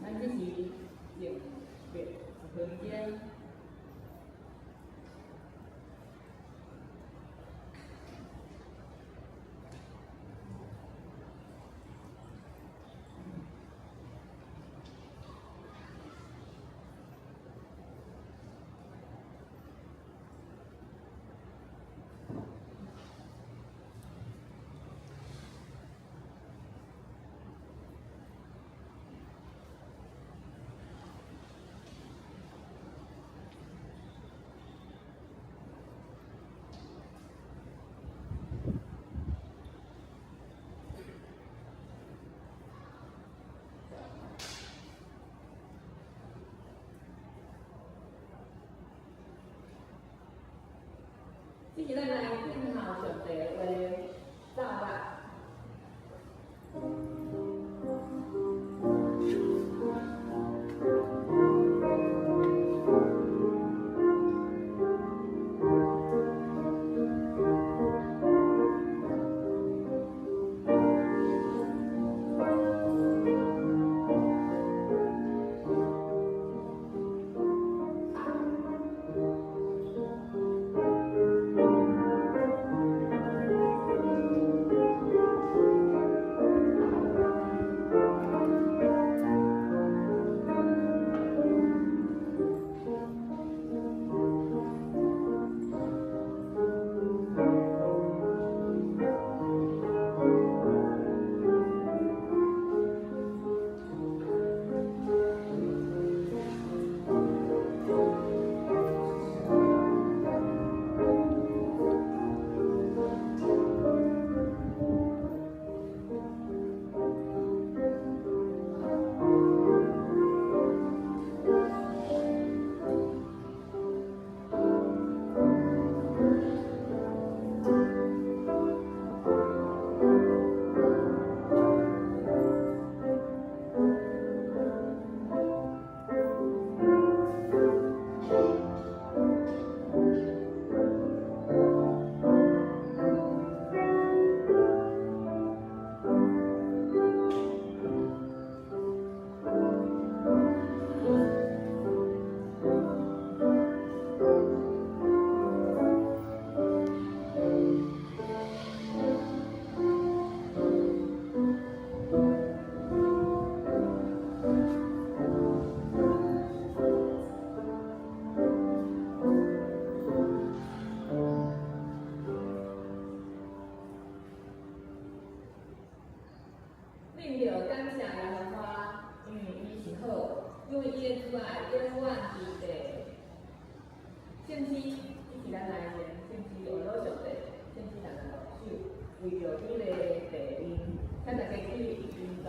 咱只是靜默一分鐘。這是咱來聽候上帝話的奏樂。恁著感謝耶和華，因為伊是好，因為伊的慈愛永遠佇地。聖詩，這是咱來念聖詩，學老上帝，聖詩人來握手，為著彼個地面，請大家起立，全手。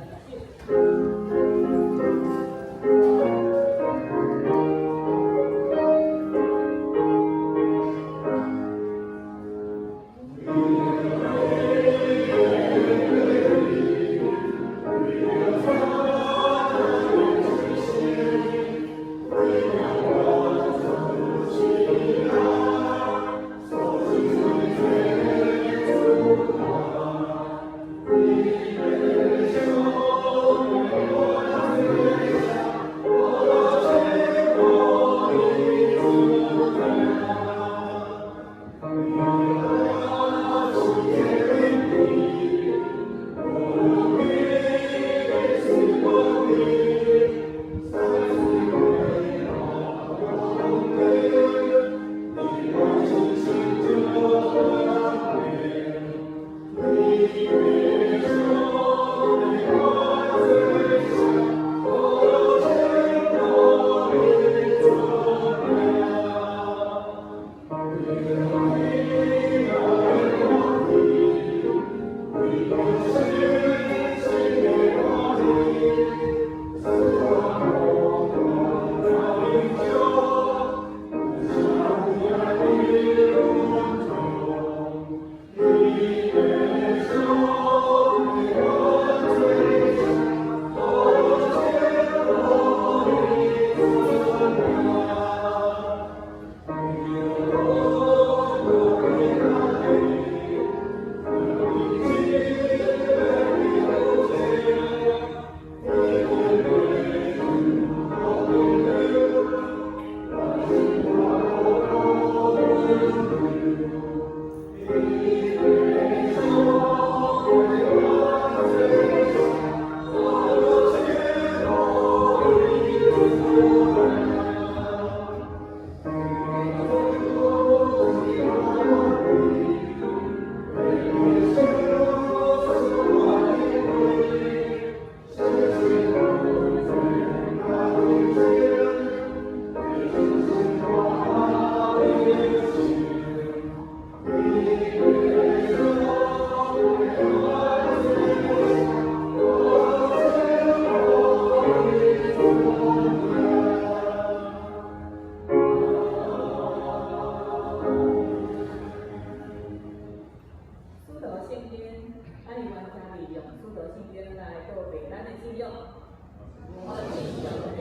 我信上帝，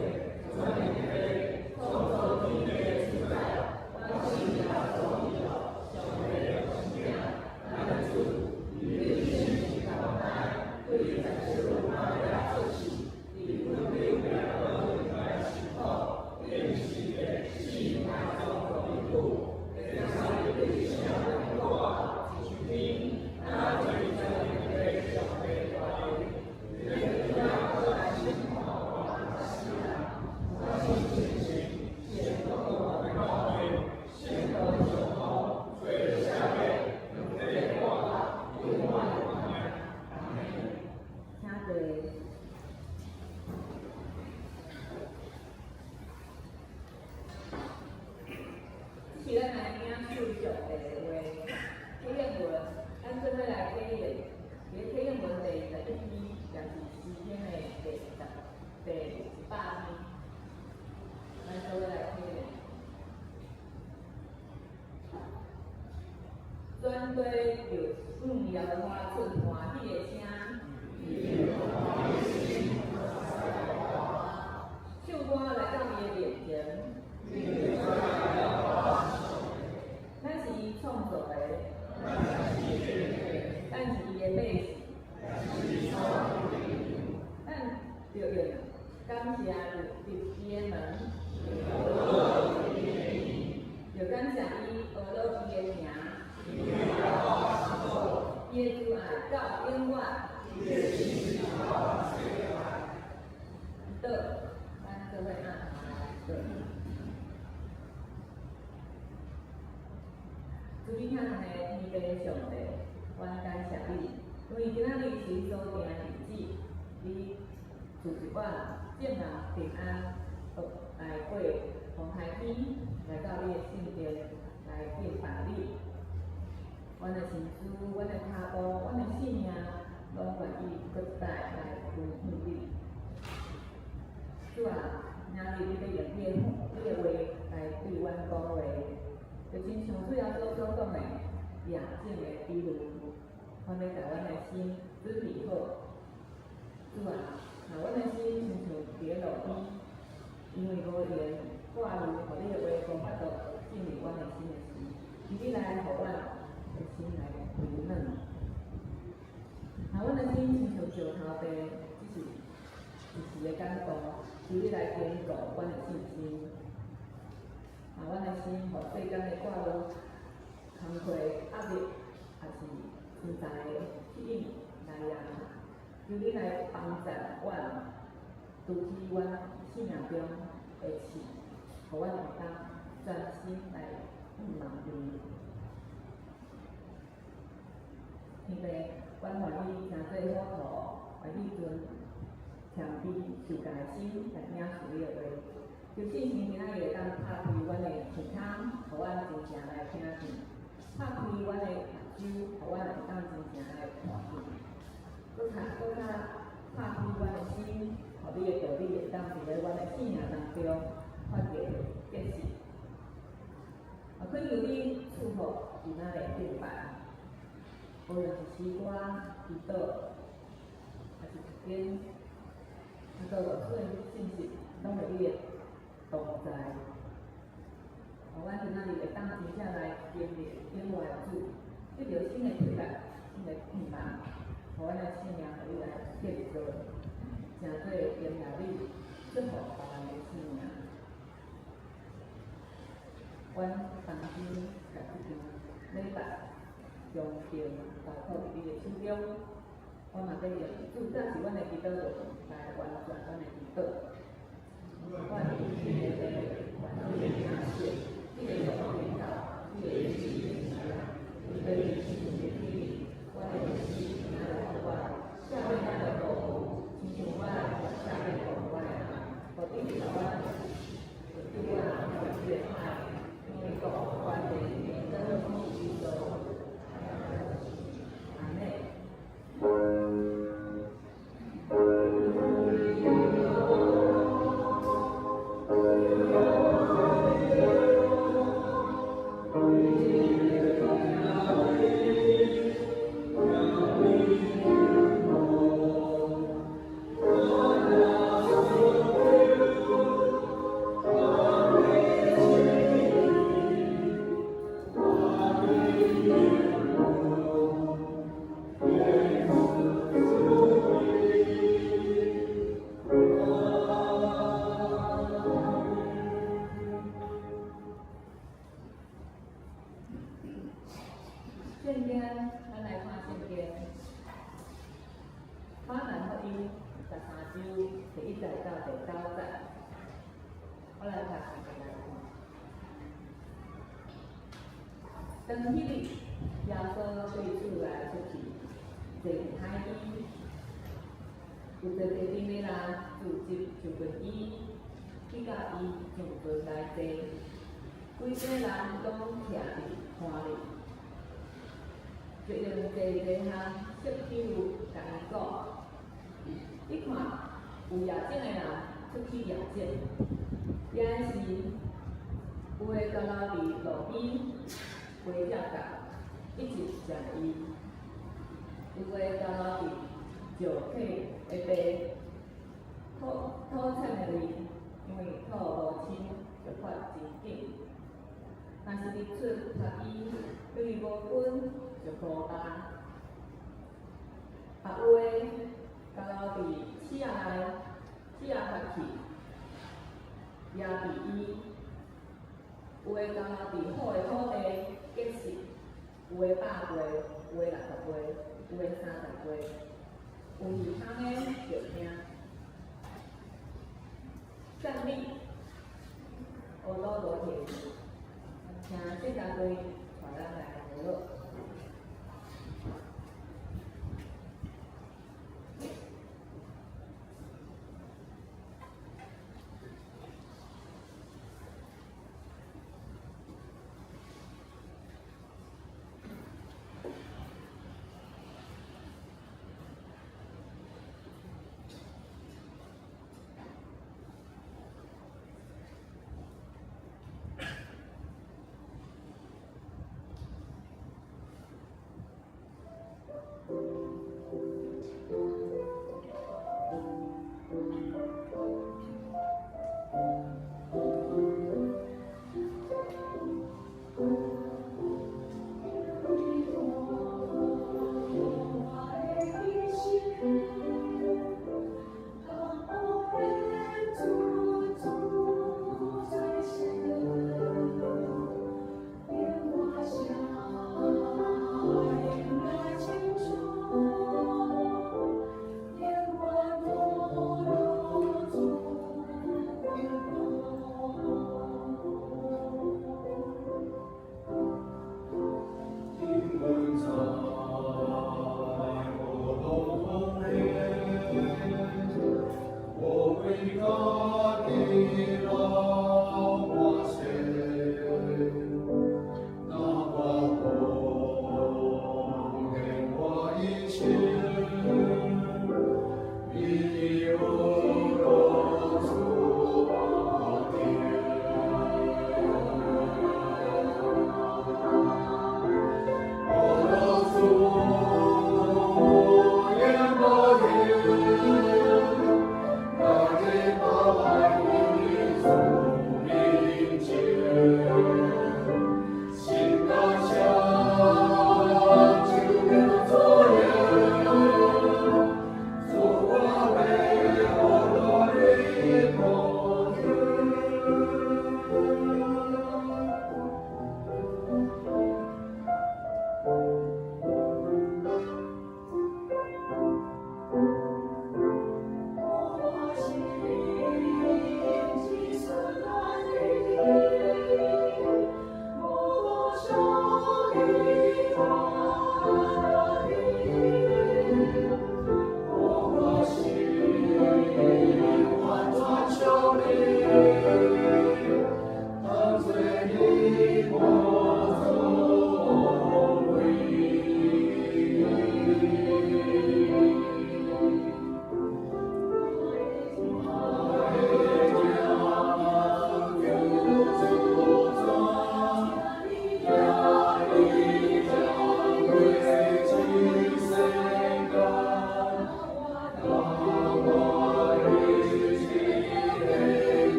全能的父，創造天地的主宰，我信耶穌基督，上帝的獨生子，咱的主，伊對聖神投胎，對十四瑪利亞出世，佇本丟彼拉多來受苦，釘十字架，死埋葬落地府，第三日對死人復活，上天，拿在全能的上帝大能，對天過來審判活人死人。我信聖神，是天父的教會，聖徒的相通，罪的赦免，肉體的復活，永遠的活命。阿們。請坐。這是咱來領受上帝的話，啟應文，咱做伙來啟應。佇啟應文第21篇，也是詩篇的第100篇。咱做伙來啟應。全地就向耶和華出歡喜的聲，唱歌來到伊的面前。咱是伊創造的，咱是伊的百姓，咱著用感謝入伊的門，著感謝伊，呵咾伊的名。伊的慈愛到永遠。倒，咱做伙按頭來。主你兄弟天父上帝，阮感謝你，因為今仔日是你所定的日子，你賜予阮眾人平安，來過紅海天，來到你的聖殿來敬拜你。阮的身軀、阮的跤步、阮的性命，攏願意閣一擺來歸向你。主啊，今日你欲用你的話來對阮講話，就親像主耶穌所講的，夜種的比喻，阮欲共阮的心準備好。主啊，若阮的心親像佇咧路邊，因為無閒掛慮，予你的話無法度進入阮的心的時，求你來予阮的心來回暖。若阮的心親像石頭地，只是一時的感動，求你來堅固阮的信心。若阮的心予世間的掛慮、工課壓力，抑是錢財的吸引來壓，求你來幫助阮，除去阮生命中的刺，予阮會當專心來向望你。天父，阮願意成做好徒，願意存謙卑受教的心來領受你的話。求聖神今仔日會當拍開阮的耳孔，予阮真正來聽見；拍開阮的目睭，予阮會當真正來看見。閣較拍開阮的心，予你的道理會當佇咧阮的生命當中發芽結實。啊，懇求你賜福今仔日敬拜，無論是詩歌、祈禱，抑是讀經，啊，閣有所有信息，攏會你的同在。予阮今仔日會當真正來經歷永活的主，得著新的體力、新的盼望，予阮的生命予你來建造，成做榮耀你、祝福別人的生命。阮同心共這場禮拜恭敬交託佇你的手中，我嘛欲用主早是阮的祈禱文來完全阮的祈禱。阮以你的父，願你的名聖，你的國臨到，你的旨意行，你的旨意阮的死來予阮，赦免咱的過誤，親像阮赦免過誤阮的人，無得予阮，對阮入試探，因為國權柄榮耀攏是你所有。阿們。第九節。我來讀大家來看。當彼日，耶穌對厝內出去，坐佇海邊，有濟地陣的人聚集就近伊，去佮伊上船來坐，規家人攏徛佇岸裡，就用濟濟項釋譬喻共伊講。你看，有野種的人出去野種，野時有的交留佇路邊，飛鳥到，一直食伊；有的交留佇石塊的地，土土淺的位，因為土無深，就發真緊。若是日出曝伊，因為無根，就枯焦。啊，有的交留佇刺仔內，刺仔發去，壓佇伊；有的交留佇好的土地，結實，有的100倍，有的60倍，有的30倍。有耳通的就聽。讚美，阿魯羅田，請聖大隊帶咱來祈禱。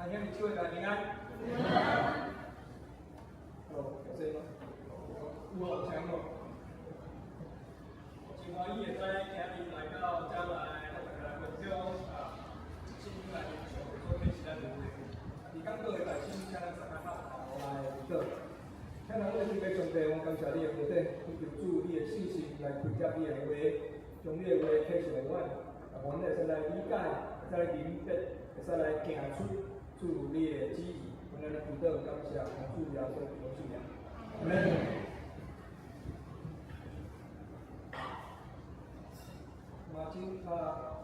兄弟姊妹大家平安。哦，有聲嗎？有哦，有聲無？真歡喜會使今日來到遮來，佮大家來分享啊，聖經內面上帝所啟示咱的話。佇講道的開始，請咱三個合頭來祈禱。請咱的天父上帝，我感謝你的恩典，懇求主你的聖神來開啟你的話，將你的話啟示予阮，讓阮會使來理解，會使來明白，會使來行出主你的旨意。阮按呢祈禱感謝，奉主耶穌基督聖名。阿門。嘛真啊，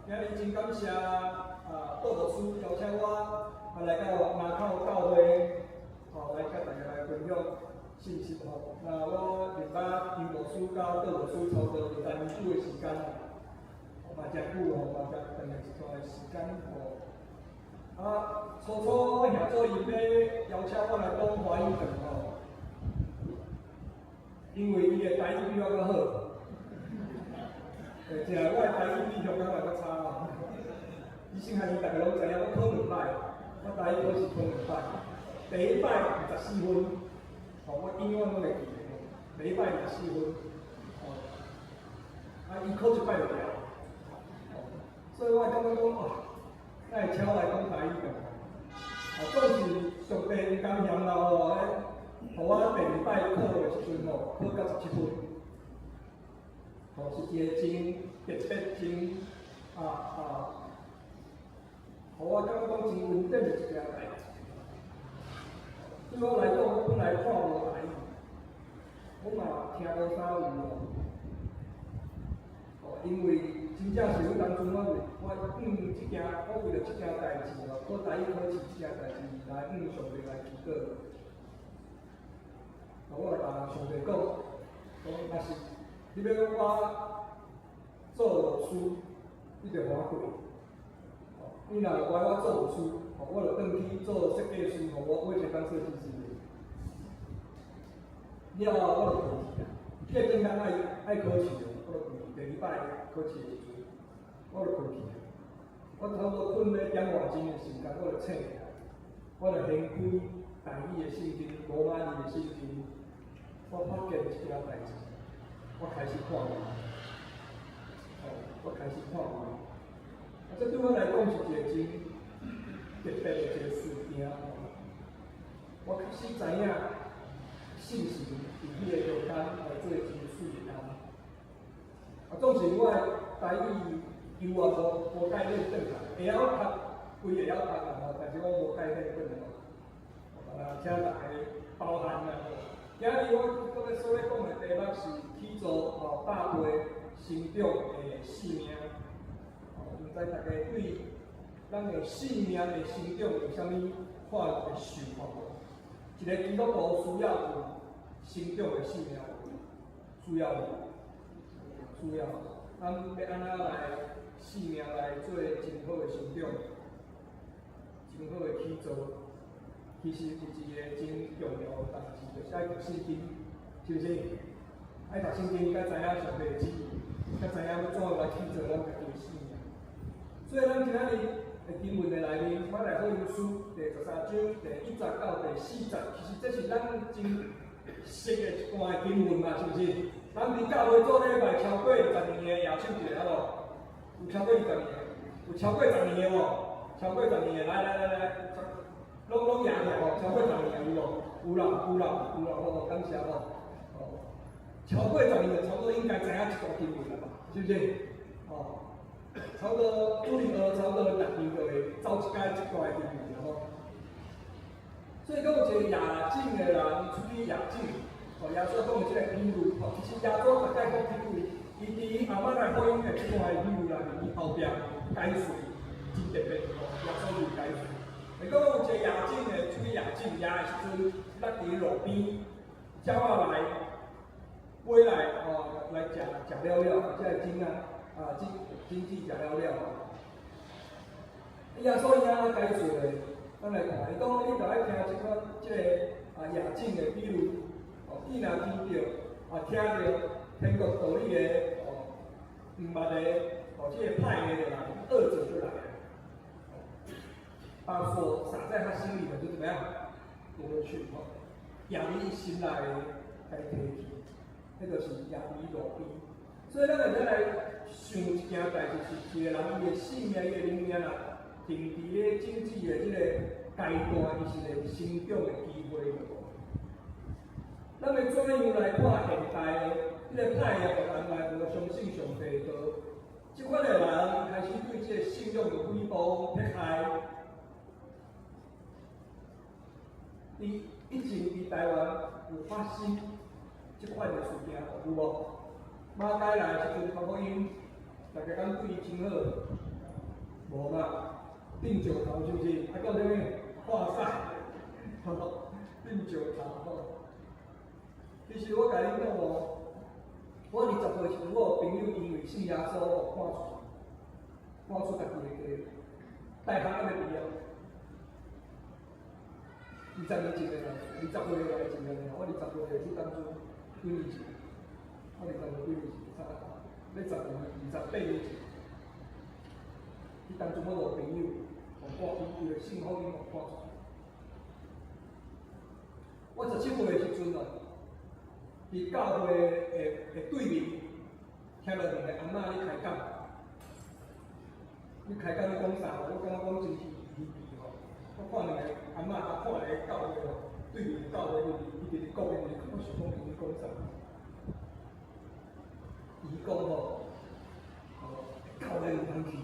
今日真感謝啊，杜牧師邀請我啊來到林口教會，吼來佮大家來分享信息吼。那我認捌楊牧師佮杜牧師差不多二十年久的時間啦，嘛誠久吼，嘛誠長的一段時間吼。啊，初初我兄祖𪜶欲邀請我來講華語堂吼，因為伊的台語比我較好。欸，真我的台語比香港人較差哦。以前漢字逐家攏知影，我考兩擺，我台語考試考兩擺。第一擺24分，吼，我永遠攏會記得。第一擺24分，吼，啊，伊考一擺就牢，所以我感覺講，哦，哪會請我來講台語堂？啊，總是上帝毋甘嫌啦吼，予我第二擺考的時陣吼，考到17分。吼，是一個真特別、真啊啊，予我感覺講真穩定的一件代誌。對我來講，我本來看無台語，我嘛聽無啥有哦。哦，因為真正是彼當陣我為我向這件，我為著這件代誌吼，考台語考試這件代誌來向上帝來祈禱。我來共上帝講，講若是你欲我做牧師，你就予我過。你若無愛我做牧師，我就轉去做設計師，予我我一個當設計師的。了後我就困去啊，過轉工愛愛考試哦，我就困去。第二擺考試的時陣，我就困去啊。我差不多睏欲點外鐘的時間，我就醒起來，我就掀開台語的聖經、羅馬字的聖經，我發現一件代誌，我開始看字，哦，我開始看字。啊，這對我來講是一個真特別的一個事件吼。我開始知影信心佇彼個中間來做真媠的工。啊，總是我的台語猶原無無改變轉來，會曉讀，規會曉讀啦吼，但是我無改變轉來。啊，請大家包涵啦。今日我閣欲所欲講的題目是起造吼百倍成長的生命。哦，毋知大家對咱的生命的成長有啥物看的想法無？一個基督徒需要有成長的生命無？需要無？需要。咱欲按怎來生命來做真好的成長，真好的起造？其實有一個真重要的代誌，就是愛讀聖經，是毋是？愛讀聖經，才知影上帝的旨意，才知影欲怎樣來起造咱家己的生命。所以，咱今仔日的經文的內面，馬太福音書第13章第1節到第4節，其實這是咱真熟的一段的經文嘛，是毋是？咱佇教會做禮拜超過二十年的，舉手一下好無？有超過二十年的？有超過十年的無？超過十年的，來來來來，攏攏舉起來吼，超過十年的有無？有啦有啦有啦，好，感謝吼。哦，超過十年的，差不多應該知影這段經文啦吧？是毋是？哦，差不多主日學，差不多逐場就會走一擺這段的經文啦吼。所以講有一個夜種的人出去夜種，吼，耶穌講的這個比喻，吼，其實耶穌逐擺講比喻，伊佇阿馬太福音的這段的比喻內面，伊後壁解釋真特別，吼，耶穌有解釋。伊講有一個夜種的出去夜種，夜的時陣，落佇路邊，鳥仔來飛來，吼，來食食了了，這個種仔啊，種種子食了了。耶穌伊按怎解釋咧？咱來看，伊講你著愛聽這款這個啊夜種的比喻，哦，你若聽著啊聽著天國道理的哦，毋捌的哦，這個歹的就來，惡者就來了。把所撒在他心裡的就怎麼樣奪去吼，掖佇伊心內的，共伊提去，彼就是掖佇路邊。所以咱會使來想一件代誌，是一個人伊的性命、伊的靈命若停佇咧種子的這個階段，伊是會成長的機會無。咱會怎樣來看現代的這個歹的予人來無相信上帝的道？這款的人開始對這個信仰有誹謗、迫害。佇以前佇台灣有發生這款的事件，有無？馬偕來的時陣傳福音，大家敢對伊真好？無嘛，釘石頭是毋是？啊，講啥物？哇塞，釘石頭吼。其實我共恁講哦，我20歲時陣，我有朋友因為信耶穌，予趕出，趕出家己的家，大學猶未畢業。20年前的代誌，20歲的代誌爾，我20歲的時當陣幾年前，我20歲幾年前，差不多，欲十年，28年前。彼當陣我有朋友，予趕，伊為信福音予趕出去。我17歲的時陣哦，佇教會的對面，聽著兩个翁仔咧開講，咧開講咧講啥？我感覺講真虛虛偽吼。我看兩个翁仔，啊看咧教會吼，對面教會伊伊佇咧講，伊佇咧，我想講伊咧講啥？伊講吼，哦，教會毋通去，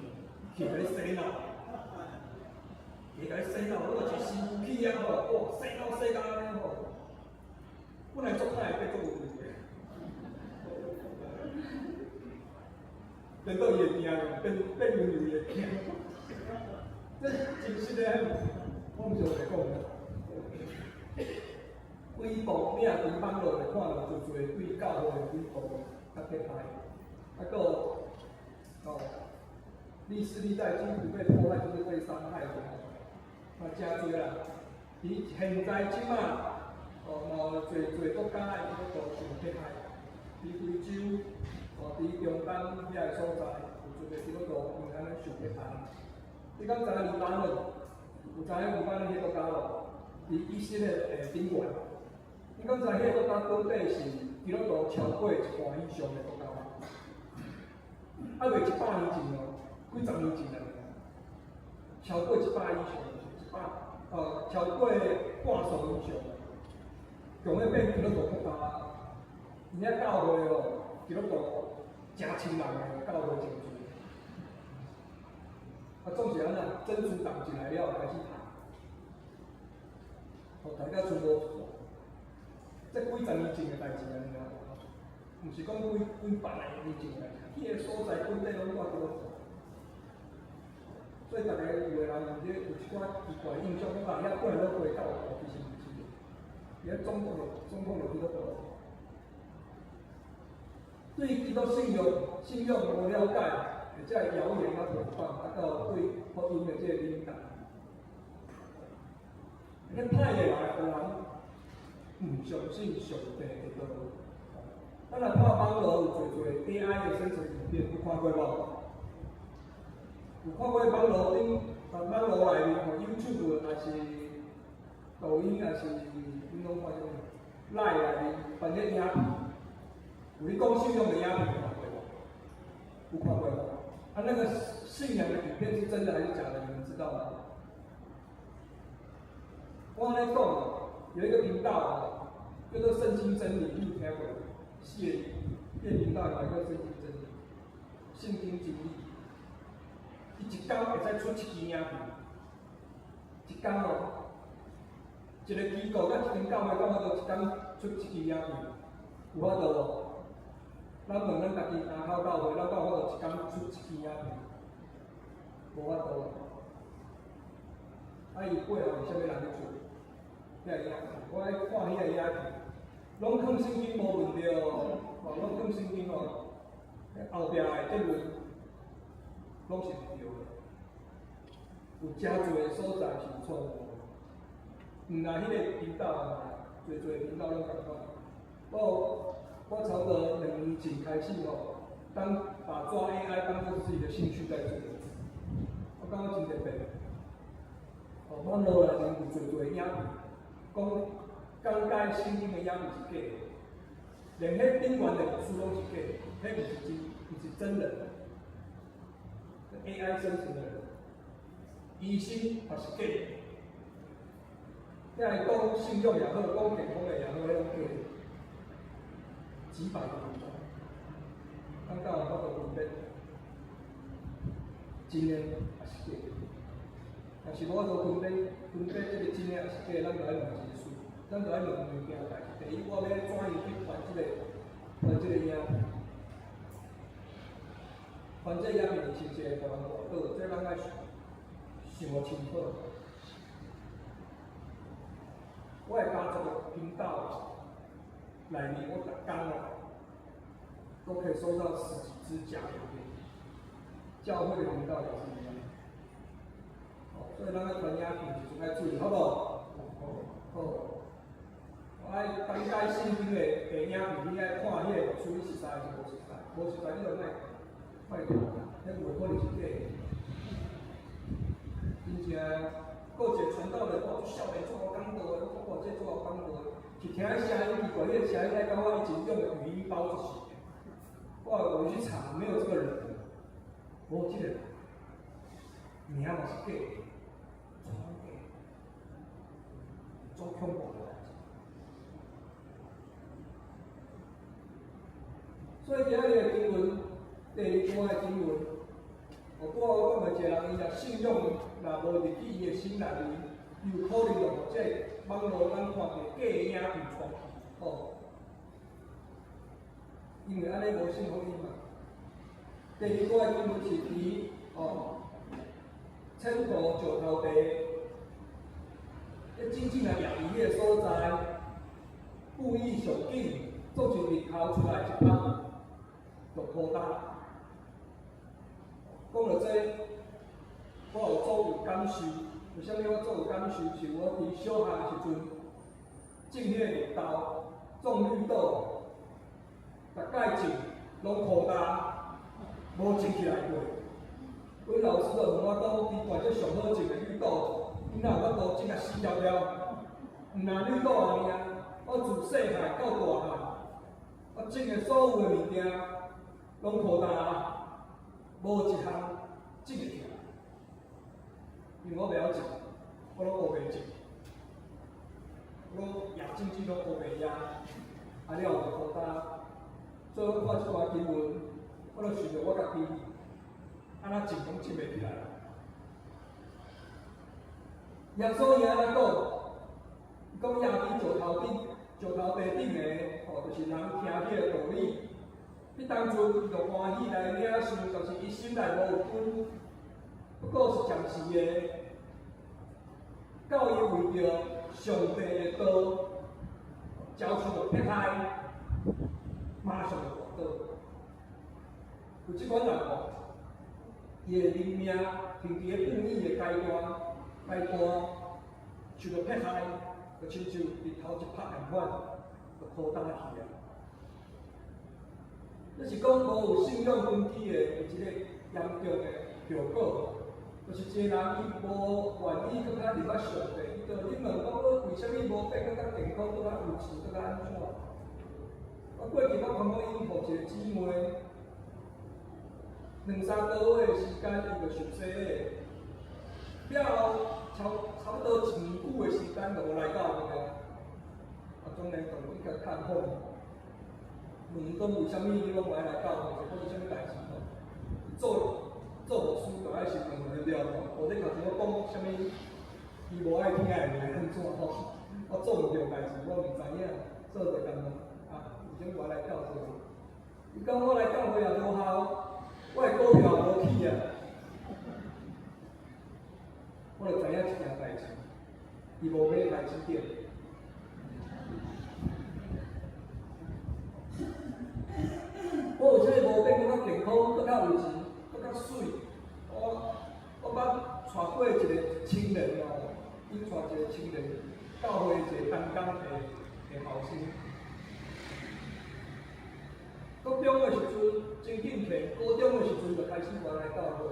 去共你洗腦，去共你洗腦，我一生氣啊吼，哇，洗腦洗甲按呢吼，本來足歹，變足有味的。變做伊會驚，變變溫柔伊會驚，這是真實的，我毋是胡講的。誹謗，你若佇網路會看到濟濟對教會的誹謗較迫害，啊，閣哦，歷世歷代基督徒被迫害就是被傷害的，嘛誠濟啦。佇現在這馬，哦，嘛有濟濟國家的基督徒受迫害，佇非洲，哦，佇中東遐个所在，有濟濟基督徒因為按呢受迫害。你敢知影黎巴嫩？有知影黎巴嫩彼個國家無？佇以色列的頂懸。你敢知彼個國家本底是基督徒超過一半以上的國家無？啊，袂100年前哦，幾十年前啊，超過100以上，一百，超過半數以上，強欲變基督徒國家。而且教會哦，基督徒誠親人的教會真濟。啊，總是按怎？真主黨進來了，開始殺，哦，大家全無，這幾十年前的代誌按呢，毋是講幾幾百年前的代誌，彼个所在本底攏住基督徒，所以逐家有的人有這有一寡奇怪的印象，講啊，遐本來攏過教徒，其實毋是的，伊總統就總統就基督徒。對基督信仰無了解，或者謠言啊誹謗，啊到對福音的這個敏感。彼歹的人，予人毋相信上帝的道。咱若看網路有濟濟 AI 的生成影片，有看過無？有看過網路頂，網路內面吼，YouTube 抑是抖音，抑是恁攏看啥物？LINE 內面反正影片，有咧講信仰的影片，有看過無？有看過無？啊，那個信仰的影片是真的還是假的？你們知道嗎？我按呢講，有一個頻道叫做“聖經真理”，你有聽過？四個這個頻道內叫聖經真理，聖經真理。伊一工會使出一支影片，一工哦，一個機構佮一間教會，敢有法度一工出一支影片？有法度無？咱問咱家己林口教會，咱敢有法度一工出一支影片？無法度。啊，伊背後是啥物人咧做？遐個影片，我愛看彼個影片，攏囥聖經無問題哦，哦，攏囥聖經哦，後壁的結論攏是毋對的，有誠濟所在是有錯誤的。毋但彼個頻道啊，濟濟頻道攏仝款。我差不多2年前開始吼，當把抓 AI 當做自己的興趣在做，我感覺真特別。網路內面有濟濟影片，講講解聖經的影片是假的，連彼頂懸的牧師攏是假的，彼毋是真，毋是真人，AI 生成的人，醫生也是假的，遐個講信仰也好，講健康的也好，彼攏假的，幾百個頻道，咱敢有法度分辨？真的抑是假的？若是無法度分辨，分辨這個真的抑是假的，咱就愛問一個事，咱就愛問兩件代誌。第一，我欲怎樣去傳這個，傳這個影片？傳這個影片是一個予人跌倒，這咱愛想清楚。我的家族的頻道內面，我逐工哦，都可以收到十幾支假影片。教會的頻道也是一樣。所以咱咧傳影片時陣愛注意，好無？好。我愛講解聖經的的影片，你愛看彼個牧師你熟似抑是無熟似？無熟似你就莫莫看，彼有可能是假的。真正，閣有一個傳道人，哇，少年做講道的，我看這做講道的，是聽彼聲音奇怪，彼個聲音來甲我以前用的語音包就是的。我去查，沒有這個人，無這個人，名嘛是假的，全假，足恐怖的代誌。所以今仔日的經文，第二段的經文，哦，拄仔我講的一個人，伊若信仰若無入去伊的心內面，有可能就予這個網路咱看著假的影片傳去，吼。因為按呢無信福音嘛。第二段的經文是佇哦，淺土石頭地，咧真正來聳佇彼個所在，故意上緊，總是日頭出來一拍，就枯焦。講到這，我有足有感受。為啥物我足有感受？是我佇小漢的時陣，種彼個綠豆，種綠豆，逐擺種攏枯焦，無種起來過。阮老師就問我講：奇怪，這上好種的綠豆，你哪有法度種啊死條條？毋但綠豆爾啊，我自細漢到大漢，我種的所有的物件，攏枯焦，無一項種會起來。因為我袂曉種，我攏烏白種，我攏野種子攏烏白野，啊了後就枯焦。所以我看這段經文，我就想著我家己，按怎種攏種袂起來。耶穌伊按怎講？伊講聳佇石頭頂、石頭地頂的，吼，就是人聽彼個道理。彼當陣伊就歡喜來領受，但是伊心內無有根，不過是暫時的。到伊為著上帝的道，遭受著迫害，馬上就跌倒。有這款人吼，伊的靈命停佇咧叛逆的階段，階段受著迫害，就親像日頭一拍仝款，就枯焦去啊。這是講無有信仰根基的，有一個嚴重的後果，就是一個人伊無願意閣較入捌上帝，伊就你問講我為啥物無變閣較健康，閣較有錢，閣較按怎？我過去我感覺𪜶予一個姊妹，兩三個月的時間，伊就受洗禮，了後差不多一年久的時間就無來教會啊。啊，當然就比較看好。問講為啥物你攏無愛來教會，是講啥物代誌吼？做做牧師就愛先問問了吼，無你頭前我講啥物，伊無愛聽的話按怎吼？我做毋著代誌，我毋知影，所以就共問啊，為啥物無愛來教會？伊講我來教會也無效，我的股票也無起啊。我就知影一件代誌，伊無買台積電。我為啥物無變閣較健康、閣較有錢、閣較媠？我捌帶過一個青年哦，𪜶帶一個青年教會一個同工的的後生。國中的時陣真敬虔，高中的時陣就開始無來教會。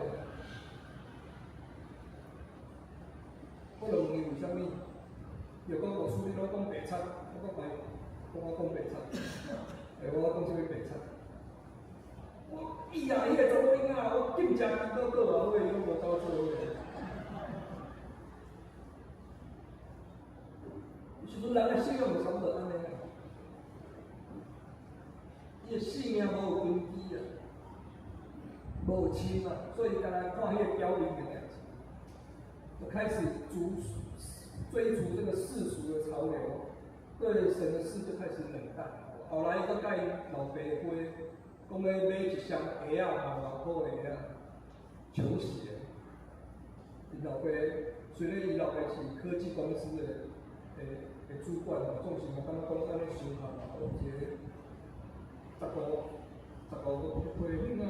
我我就問伊為啥物，伊就講牧師你攏講白賊，我講白，講我講白賊，欸，我講啥物白賊？我伊啊，彼個查某囡仔，我禁食幾個個啊，我伊攏無夠做伙。有時陣人的信仰就差不多按呢啦，伊的性命無有根基啊，無深啊，所以干焦看彼個表面的代誌，就開始追逐這個世俗的潮流，對神的事就開始冷淡。後來伊閣佮伊老爸回，講欲買一雙鞋仔，五萬箍的鞋仔，球鞋。𪜶老爸雖然伊老爸是科技公司的主管吼，總是嘛感覺講按呢傷合嘛，一個十五歲的囡仔，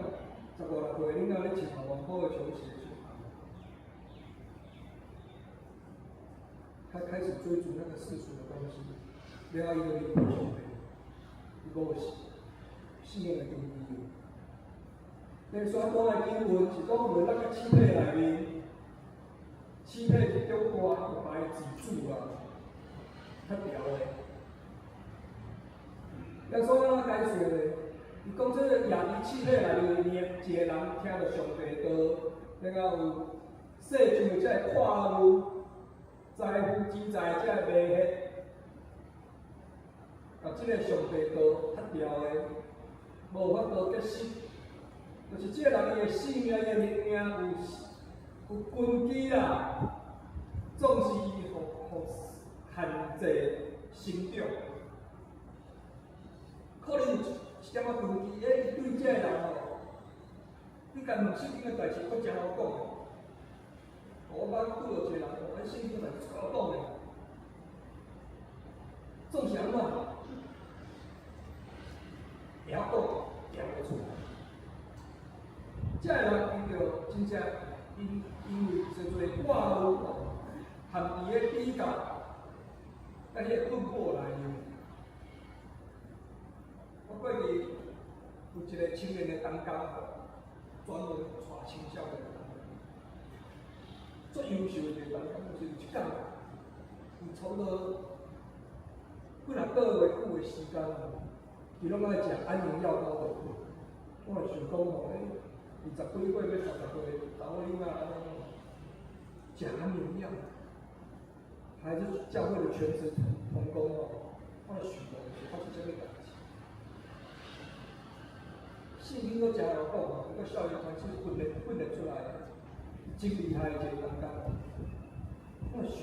十五六歲的囡仔咧穿五萬箍的球鞋去。他開始追逐那個世俗的東西，了後伊就離開上帝，伊無信仰的根基。那所講的經文是講落咱個身體內面，身體是中大，就把伊擠住啊，較牢的。耶穌按怎解釋呢？伊講這個也佇身體內面，一個人聽著上帝道，然後有世上的這個看顧、財富之財這個迷惑，啊，這個上帝道較牢的，無法度結實。就是這個人伊的性命、伊的物件有根基啦，總是予限制成長。可能有一點仔根基，欸，伊對這個人吼，你共問聖經的代誌，閣誠好講的。我捌拄著一個人，哦，聖經代誌足好講的，總是按怎？會曉講，講袂出來。這個人伊就真正因為濟濟掛慮含佇咧比較，佮彼個困惑內面。我過去有一個青年的同工，專門帶青少年的同工，足優秀的一個同工，就是有一工，有差不多幾若個月久的時間，伊攏愛食安眠藥到落睏。我就想講吼，欸，20幾歲欲30歲查某囡仔按呢，食安眠藥，還是教會的全職同工哦，我就想講是發生啥物代誌？聖經閣誠會講吼，這個校園團契訓練出來的，真厲害的一個同工。我就想，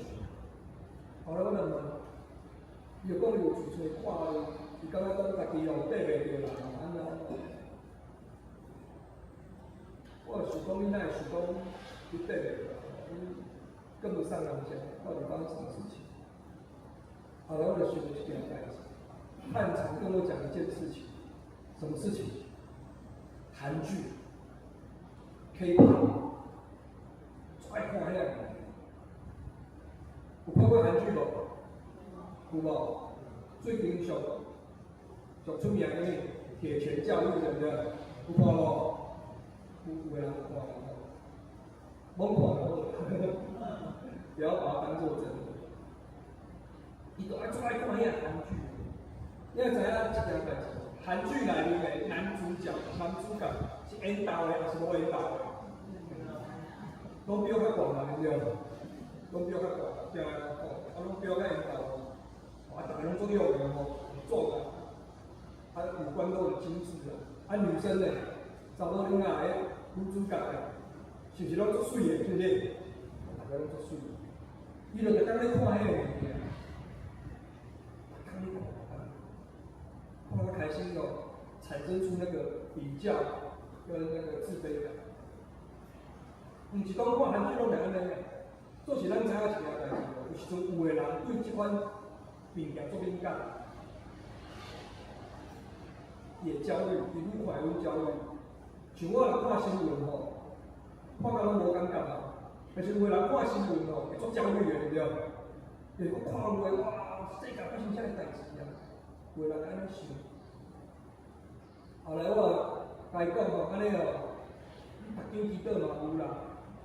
後來我就問，伊就講伊有濟濟看伊感覺講家己哦綴袂著人哦，按怎按怎。我就想講，你哪會想講你綴袂著人？你跟不上人家，到底發生什麼事情？後來我就想一件代誌，漢常跟我講一件事情，什麼事情？韓劇，K-pop，最愛看彼個。有看過韓劇無？有無？最近上上出名的鐵拳教育對不對？有看無？有的人有看無？罔看就好，不要把它當做真的。伊都愛最愛看彼個韓劇，你會知影一件代誌？韓劇內面的男主角、男主角是緣投的，抑是無緣投的？攏比較懸啦，對不對？攏比較懸，對啊，吼，啊，攏比較緣投，啊，逐个攏足勇的吼，壯啊，啊，五官都很精緻啊，啊，女生呢，查某囡仔的女主角的，是毋是攏足媠的？是毋是？逐个攏足媠的，伊就逐工咧看彼个物件，逐工咧看，看較開心哦，產生出那個比較跟那個自卑感。毋是講看韓劇攏會按呢，做是咱知影一件代誌哦，有時陣有的人對這款物件足敏感，也焦慮，伊愈看愈焦慮。像我若看新聞吼，看甲攏無感覺啊，但是有的人看新聞吼，會足焦慮的，對不對？會看落哇，世界發生啥物代誌啊？有的人按呢想。後來我共伊講吼，按呢哦，你讀經祈禱嘛有啦，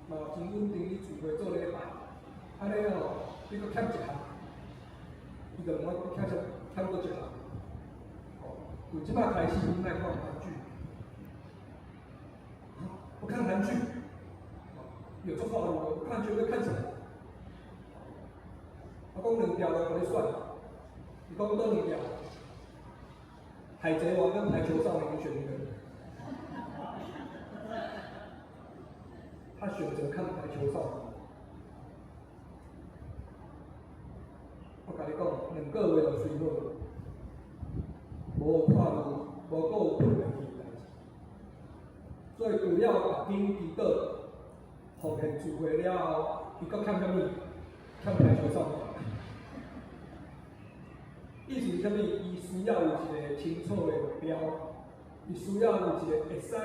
嘛真穩定，你聚會做禮拜，按呢哦，你閣欠一項，伊就問我你欠啥？欠佗一項。哦，由這擺開始，你莫看韓劇。不看韓劇，有這話我不看劇會看什麼？我講兩條就予你選，伊講佗兩條？海賊王跟排球少年，你選一個。他選擇看排球少年。我共你講，兩個月就隨好，無看無，無閣有困袂去的代誌。所以除了讀經祈禱、奉獻聚會了後，伊閣欠啥物？欠排球少年。意思是啥物？伊需要有一個清楚的目標，伊需要有一個會使，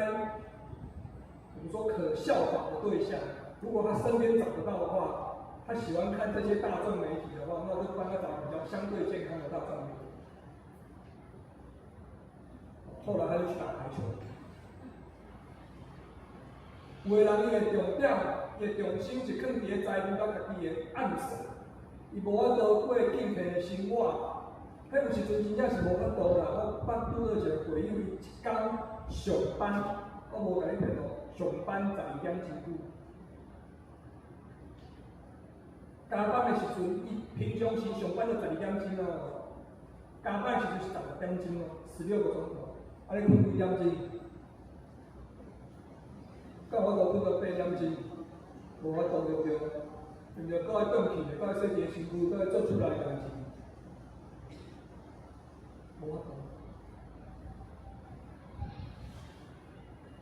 我們說可效仿的對象。如果他身邊找不到的話，他喜歡看這些大眾媒體的話，那就幫他找比較相對健康的大眾媒體。後來他就去打排球。有的人伊的重點，伊的重心是囥佇咧財務佮家己的暗算，伊無法度過敬虔的生活。彼有時陣真正是無法度啦。我捌拄著一個會友，伊一工上班，我無共你騙哦，上班12點鐘久。加班的時陣，伊平常時上班就十二點鐘咯，加班的時陣是16點鐘哦，16個鐘頭。啊，你睏幾點鐘？敢有法度睏到8點鐘？無法度對毋對？對毋對？閣愛轉去，閣愛洗一个身軀，閣愛做厝內代誌，無法度。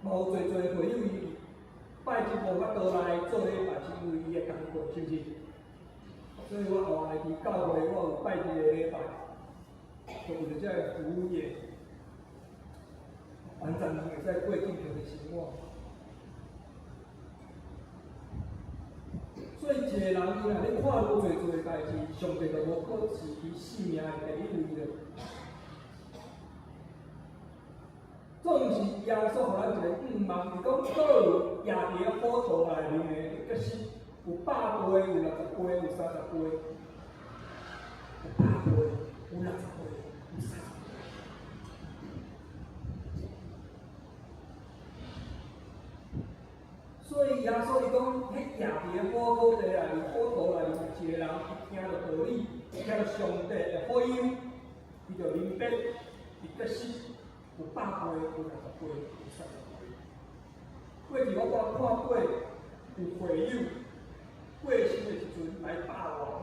嘛有濟濟會友伊拜日無法度來做禮拜，是因為伊的工課，是毋是？所以我後來佇教會，我有拜日的禮拜，就為著這個服務業，完全人會使過敬虔的生活。所以一個人伊若咧看愈濟濟的代誌，上帝就無閣是伊生命的第一位了。總是耶穌予咱一個願望，伊講閣有壓佇咧火土內面的，結實有百倍，有60倍，有30倍，有百倍，有60倍，有30倍。所以耶穌伊講，彼壓佇咧火土地內面，火土內面有一個人，伊聽著道理，聽著上帝的福音，伊就明白，伊結實有百倍，有60倍，有30倍。過去我拄看過有會友過身的時陣來百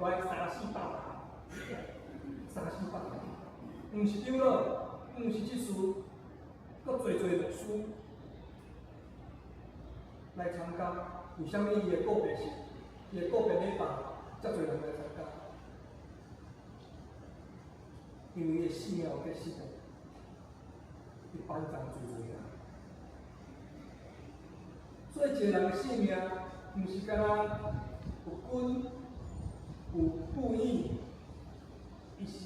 外，來三四百人，三四百人，毋是長老，毋是執事，閣濟濟牧師來參加。為啥物伊的告別式，伊的告別禮拜，遮濟人來參加？因為伊的生命有結實，伊幫助濟濟人。所以一個人的生命，毋是干焦有根有富裕，伊是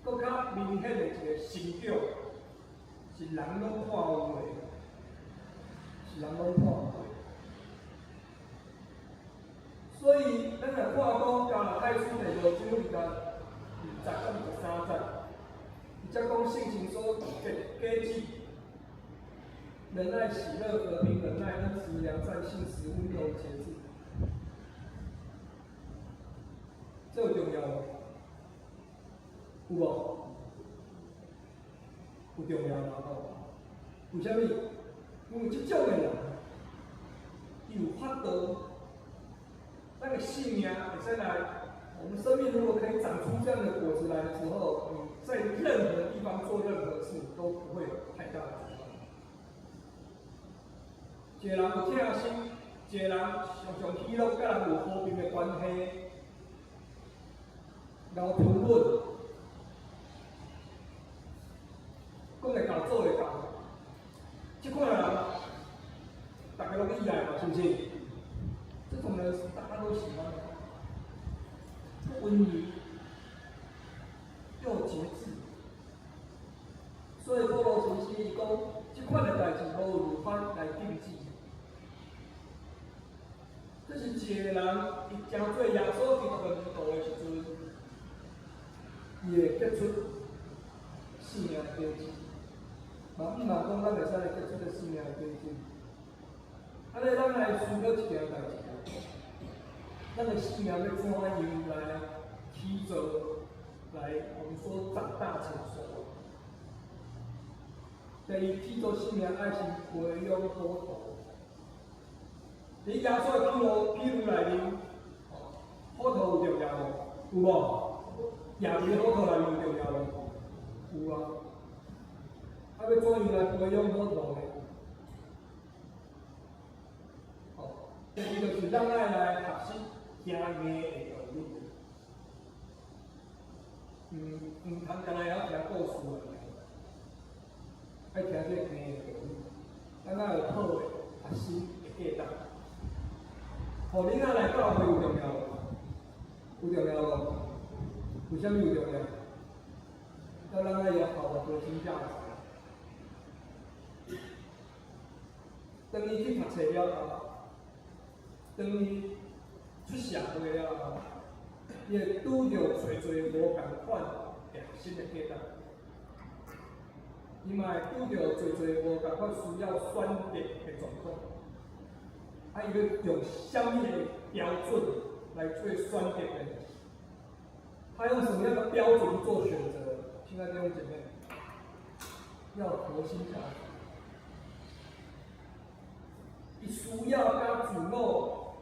會閣較明顯的一個成長，是人攏看有的，是人攏看有的。所以，咱若看講加拉太書第五章20到23節，伊才講聖經所結果子，仁愛、喜樂、和平、忍耐、恩慈、良善、信實、溫柔、節制，這有重要無？有無？有重要嘛吼？為啥物？因為這種的人，伊有法度，咱的生命會使來，我們生命如果可以長出這樣的果子來的時候，你在任何地方做任何事都不會有太大的阻礙。一個人有疼心，一個人常常喜樂，佮人有和平的關係，然後吞忍，講會到做會到，這款人，大家攏喜愛嘛，是毋是？這種人是大家都喜歡的，溫柔又節制，所以保羅先生伊講，這款的代誌無律法來禁止，這是一一個人伊成做耶穌基督的門徒的時陣，伊會結出生命的果子。嘛，毋茫講咱會使來結出這生命的果子。按呢，咱來思考一件代誌啊。咱的生命欲怎樣來起造，來我們說長大成熟。第二，起造生命愛先培養好土。佇耶穌的譬喻內面，好土有重要無？有無？也佇好土內面有重要無？有啊。啊，欲怎樣來培養好土呢？哦，第二就是咱愛來學習聽硬的道理。毋通干焦會曉聽故事爾，愛聽這個硬的道理。咱愛有好的核心的價值。予囡仔來教會有重要無？有重要無？為啥物有重要？要讓他有好的核心價值。當伊去讀冊了後，當伊出社會了後，伊會拄著濟濟無仝款的核心的價值。伊嘛會拄著濟濟無仝款需要選擇的狀況。啊，伊欲用啥物的標準來做選擇呢？他用什麼樣的標準去做選擇？親愛的弟兄姐妹，要核心價值。伊需要佮自我，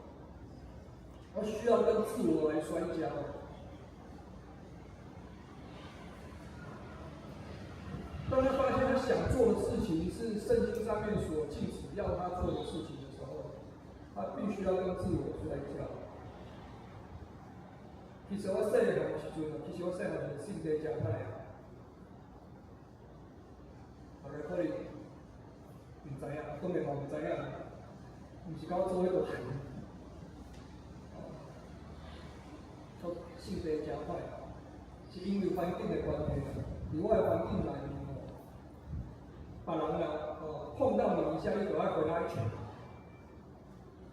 我需要跟自我來摔跤。當他發現他想做的事情是聖經上面所禁止要他做的事情的時候，他必須要跟自我摔跤。其實我細漢的時陣，其實我細漢時性格誠歹啊，大家可能毋知影，當然嘛毋知影，毋是佮我做彼個人，我性格誠歹，是因為環境的關係啊。佇我的環境內面哦，別人若哦碰到你一下，你就愛回他一拳。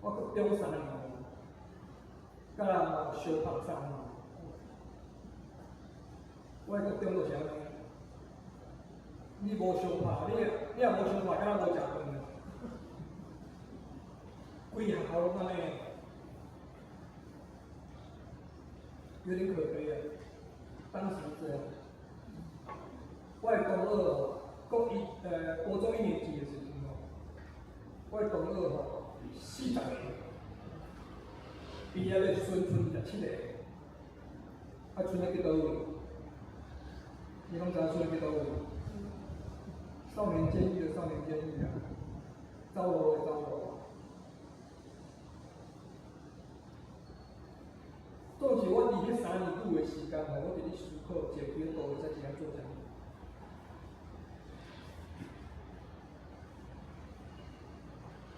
我閣中3年，佮人哦相拍3年。我的國中就是按呢，你無相拍，你若無相拍，敢若無食飯。規學校攏按呢，有點可悲啊。當時是這樣。我的同學哦，國一國中一年級的時陣吼，我的同學吼40個，畢業的時陣賰27個，啊，賰咧去佗位？你攏知影賰咧去佗位？少年監獄的少年監獄啊，走路的走路。總是我佇彼3年久的時間吼，我佇咧思考一個基督徒會使怎樣做啥物。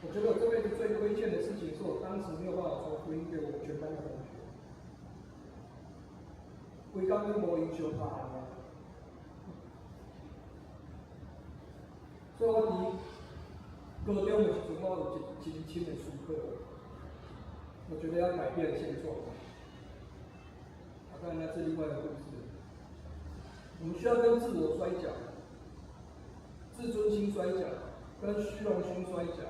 我覺得我這輩子最虧欠的事情，是我當時沒有辦法傳福音給我全班的同學。規工攏無閒相拍爾。所以我佇高中的時陣，我有一真深的思考。我覺得要改變現狀。啊，當然那是另外一個故事。我們需要跟自我摔跤，自尊心摔跤，跟虛榮心摔跤，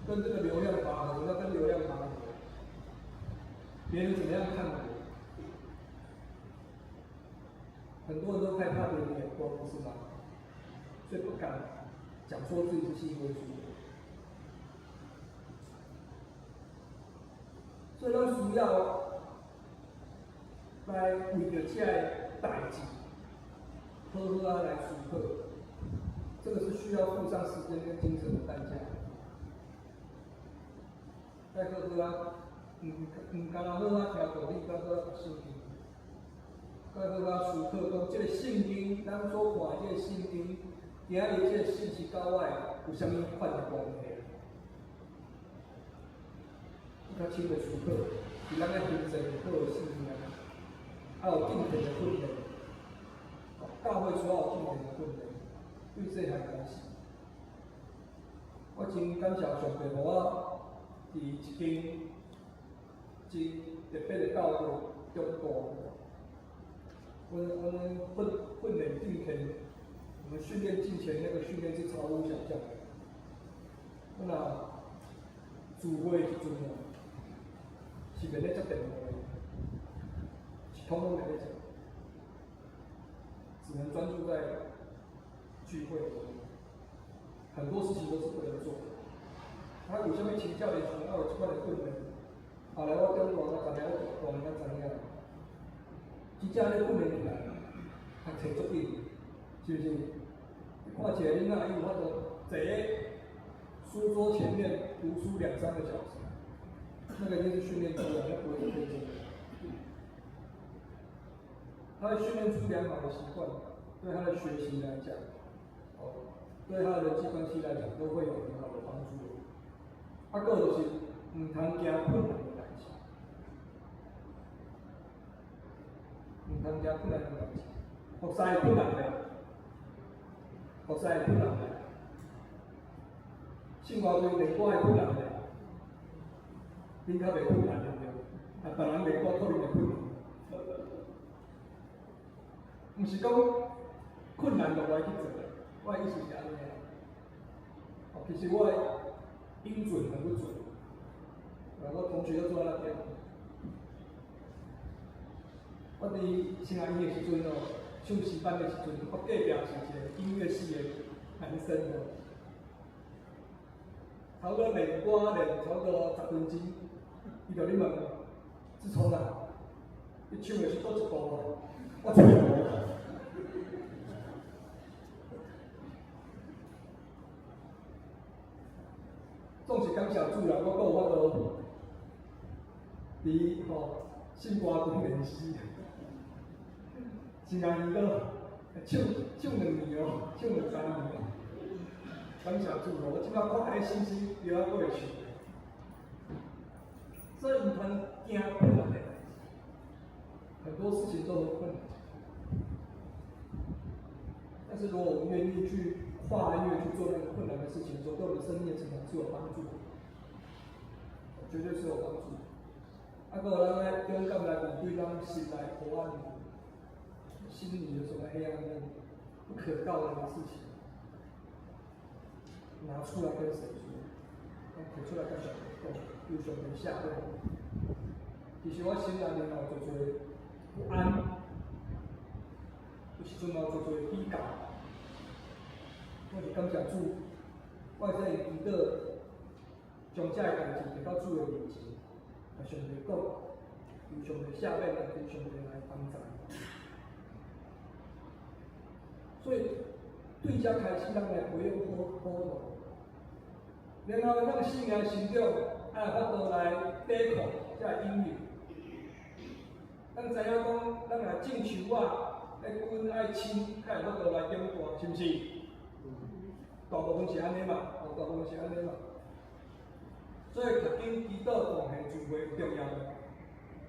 跟這個流量拔河，要跟流量拔河。別人怎麼樣看我？很多人都害怕別人的眼光，不是嗎？所以不敢講說自己是信耶穌的。所以咱需要來為著這個代誌，好好仔來思考。這個是需要付上時間跟精神的代價。愛好好仔，毋干焦好好聽道理，閣好好讀聖經，閣好好思考講，這個聖經，咱所看的這個聖經，今仔日這個信息佮我有啥物款的關係？較深的思考，是咱愛形成好的生命，愛有敬虔的訓練。教會需要有敬虔的訓練，對細漢開始。我真感謝上帝，予我佇一間真特別的教會長大。阮訓練敬虔，我們訓練敬虔那個訓練是超乎想象的。阮若聚會的時陣哦，是袂咧接電話的，是統統袂咧接，只能專注在聚會裡面，很多事情都是不能做。啊，為啥物青少年時陣愛有這款的訓練？後來我長大，我知影，我大漢才知影，真正咧訓練起來，讀冊足緊，是不是？你看一個囡仔，伊有法度坐咧書桌前面讀書兩三個小時，那個就是訓練出來，那不會是天生的。他會訓練出良好的習慣，對他的學習來講，哦，對他的人際關係來講，都會有很好的幫助。啊，閣就是毋通驚困難的代誌，毋通驚困難的代誌。服侍會困難袂？服侍會困難袂？唱歌隊練歌會困難袂？恁較袂困難對毋對？啊，別人練歌可能會困難。毋是講困難就無愛去做，我的意思是按呢。哦，其實我的音準很不準，我同學都坐在那邊。我佇聖愛院的時陣哦，唱詩班的時陣，我隔壁是一個音樂系的男生哦，差不多練歌練差不多10分鐘，伊就咧問：志聰啊，你唱的是佗一部啊？我唱無。總是感謝主啦，我閣有法度佇吼聖歌隊練習，真愛伊閣唱唱兩年哦，唱兩三年哦。感謝主哦，我這擺看彼星星，伊還閣會唱。所以毋通驚困難的代誌，很多事情都很困難。但是如果我們願意去跨越去做那個困難的事情的時候，對我們生命的成長是有幫助的，絕對是有幫助的。啊，閣有咱愛勇敢來面對咱心內黑暗面，心裡有什麼黑暗面、不可告人的事情，拿出來跟神說，提出來佮上帝講，求上帝赦免。其實我心內面有濟濟不安，有時陣嘛有濟濟比較。我是感謝主，我會使用祈禱將這个代誌提到主的面前，共上帝講，求上帝赦免，求上帝來幫助。所以對這開始，咱來培養好好路，然後咱生命成長，愛有法度來抵抗這個引誘。咱知影講，咱若種樹仔，愛根愛深，才會法度來長大，是毋是？大部分是按呢嘛，哦，大部分是按呢嘛。所以讀經、祈禱、奉獻、聚會有重要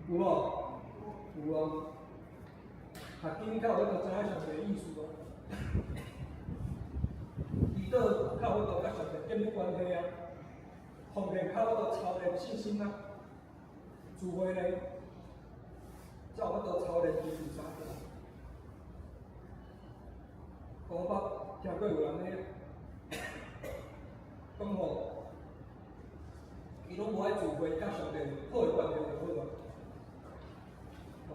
無？有無？有啊。讀經較有法度知影上帝的意思啊。祈禱較有法度佮上帝建立關係啊。奉獻較有法度操練信心啊。聚會呢，才有法度操練彼此相愛。我捌聽過有人咧講吼，伊攏無愛聚會，佮上帝好的關係就好啊。哦，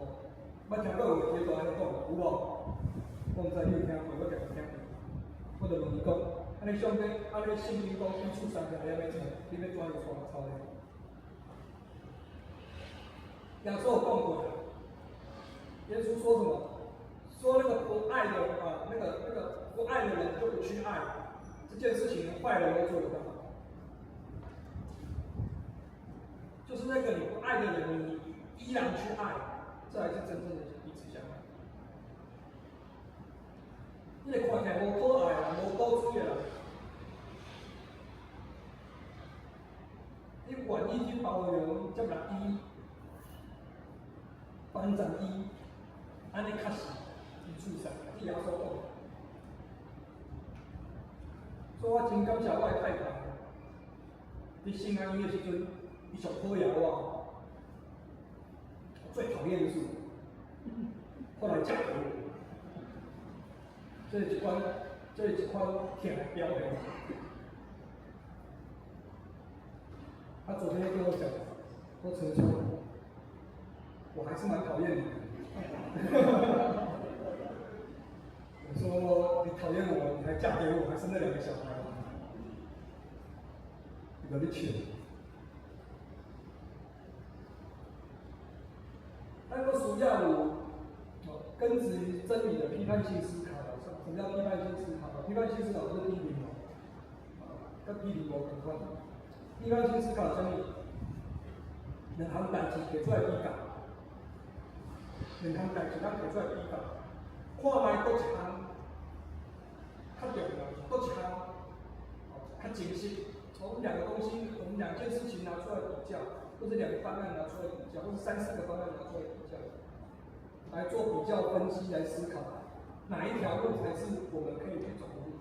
捌聽過有的基督徒按呢講，有無？我毋知你有聽過，我定有聽過。我就問伊講，按呢上帝，按呢聖經講彼此相疼，你欲怎？你欲怎樣操練？耶穌有講過，耶穌說什麼？說那個不愛的啊，那個不愛的人就不去愛，這件事情壞人都做得到。就是那個你不愛的人，你依然去愛，這才是真正的彼此相愛。你看起來無可愛啦，無古錐啦，你願意去包容、接納伊、幫助伊，按呢較是彼此相愛。這耶穌講。所以我真感謝我的太太，佇聖安院的時陣，伊上討厭我，我最討厭的是我，後來嫁給我，這是一款疼的表現。他昨天跟我講，說陳兄，我還是蠻討厭你的。我說你討厭我，你還嫁給我，還生了兩個小孩，伊共你笑。咱閣需要有根植於真理的批判性思考。什麼叫批判性思考？批判性思考不是批評哦，跟批評無仝款。批判性思考啥物？兩項代誌提出來比較，兩項代誌咱提出來比較，看覓佗一項較重要，佗一項較真實。我們兩個東西，我們兩件事情拿出來比較，或者兩個方案拿出來比較，或者三四個方案拿出來比較，來做比較分析，來思考哪一條路才是我們可以去走的路。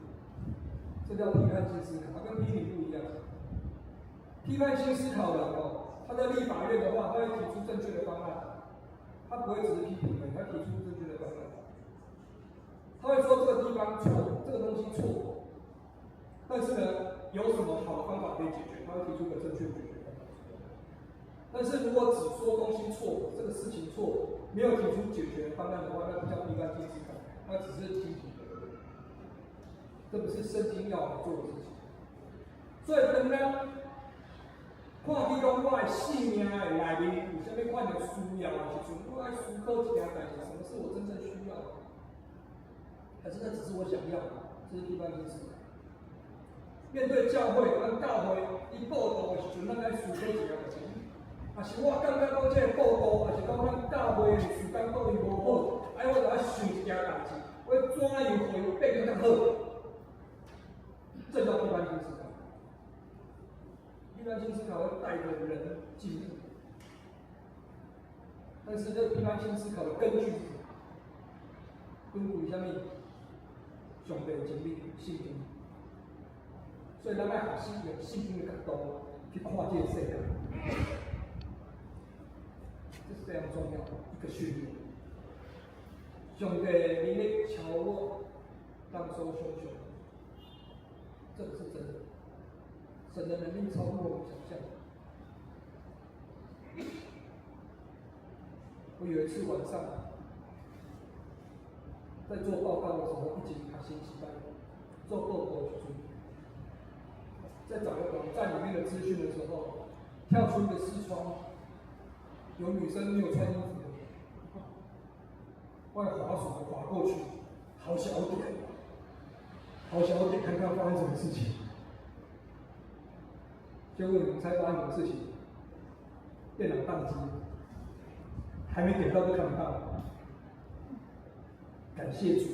這叫批判性思考，它跟批評不一樣。批判性思考的哦，他在立法院的話，他會提出正確的方案，他不會只是批評的，他提出正確的方案。他會說這個地方錯，這個東西錯，但是呢，有什麼好的方法可以解決？他會提出個正確解決方法。但是如果只說東西錯，這個事情錯，沒有提出解決方案的話，那不叫批判性思考，那只是批評。這不是聖經要我們做的事情。所以當咱看見講我的性命的內面有啥物款的需要的時陣，我愛思考一件代誌，什麼是我真正需要的？還是那只是我想要的？這是批判性思考。面對教會，咱教會伊報道的時陣，咱愛思考一件代誌。若是我感覺講這個報道，抑是講咱教會的時間過伊無好，哎，我就愛想一件代誌，我怎樣予伊變得較好？這叫批判性思考。批判性思考會帶着人進步，但是這個批判性思考的根據是什麼？根據啥物？上帝的真理、聖經。所以咱愛學習用聖經的角度去看這個世界，這是非常重要的一個訓練。上帝的能力超我，當收兇熊，這個是真的。神的能力超過我們想象。我有一次晚上在做報告的時候，一直學生時代做報告時陣，在找個網站裡面的資訊的時候，跳出一個視窗，有女生沒有穿衣服的，我滑鼠滑過去，好小點，好小點，看看發生什麼事情。結果你們猜發生什麼事情？電腦宕機，還沒點到就看不到。感謝主，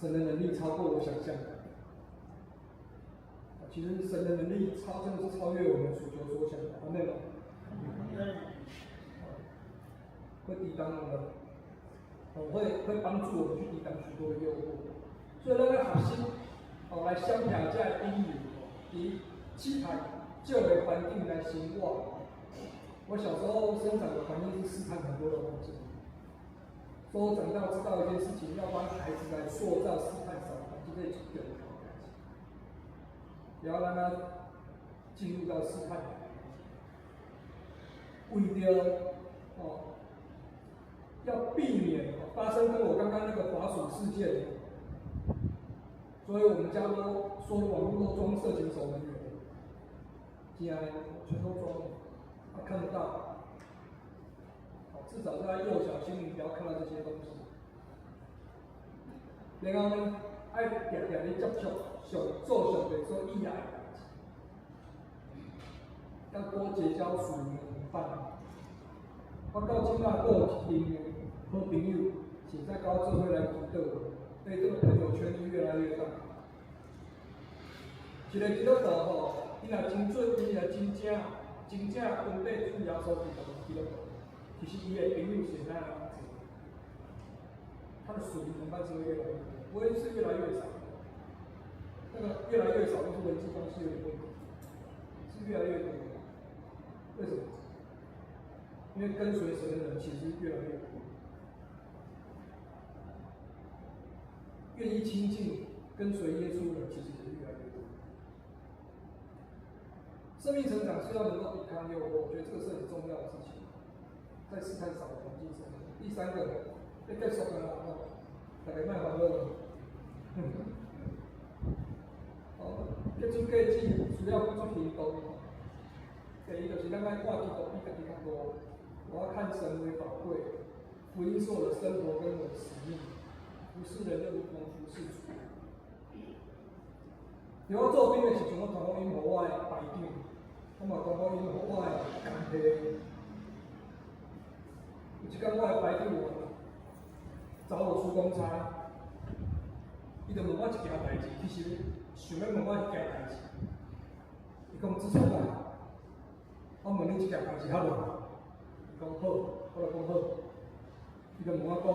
神的能力超過我想象的。其實神的能力真的是超越我們所求所想的，阿們嗎？會抵擋我們，會幫助我們去抵擋許多的誘惑。所以咱愛學習，哦，來相聽這个比喻，佇試探少的環境來生活。我小時候生長的環境是試探很多的環境，所以我長大知道一件事情，要幫孩子來塑造試探少的環境，這是重要的代誌。不要讓他進入到試探，為著哦，要避免發生跟我剛剛那個滑鼠事件，所以我們家都說網路都裝色情守門員，進來全都裝，他看不到，至少在幼小心靈不要看到這些東西。然後呢，愛定定咧接觸上做上帝所喜愛的代誌，要多結交屬靈的同伴。我到這擺閣有一群的好朋友，現在佮我做伙來祈禱，所以這個朋友圈越來越大。一個基督徒吼，伊若真準，伊若真正真正跟綴主耶穌基督的基督徒，其實伊的朋友是哪樣子？他的屬靈同伴是會越來越多，不會是越來越少。那個越來越少，就是人際關係有點問題，是越來越多。為什麼？因為跟隨神的人其實越來越多，願意親近跟隨耶穌的人其實也是越來越多。生命成長是要能夠抵抗誘惑，我覺得這個是很重要的事情。在試探少的環境上，第三個，要結束啦，吼，大家莫煩惱。好，結出果子需要付出行動。第一就是咱愛看基督比家己較大，我要看神為寶貴，福音是我的生活跟我的使命，服侍人就如同服侍主。佇我做兵的時陣，我傳福音予我的排長，我嘛傳福音予我的干弟。有一工我的排長找我出公差，伊就問我一件代誌，其實想欲問我彼件代誌。伊講子聰啊，我問你一件代誌好無？伊講好，我就講好。伊就問我講，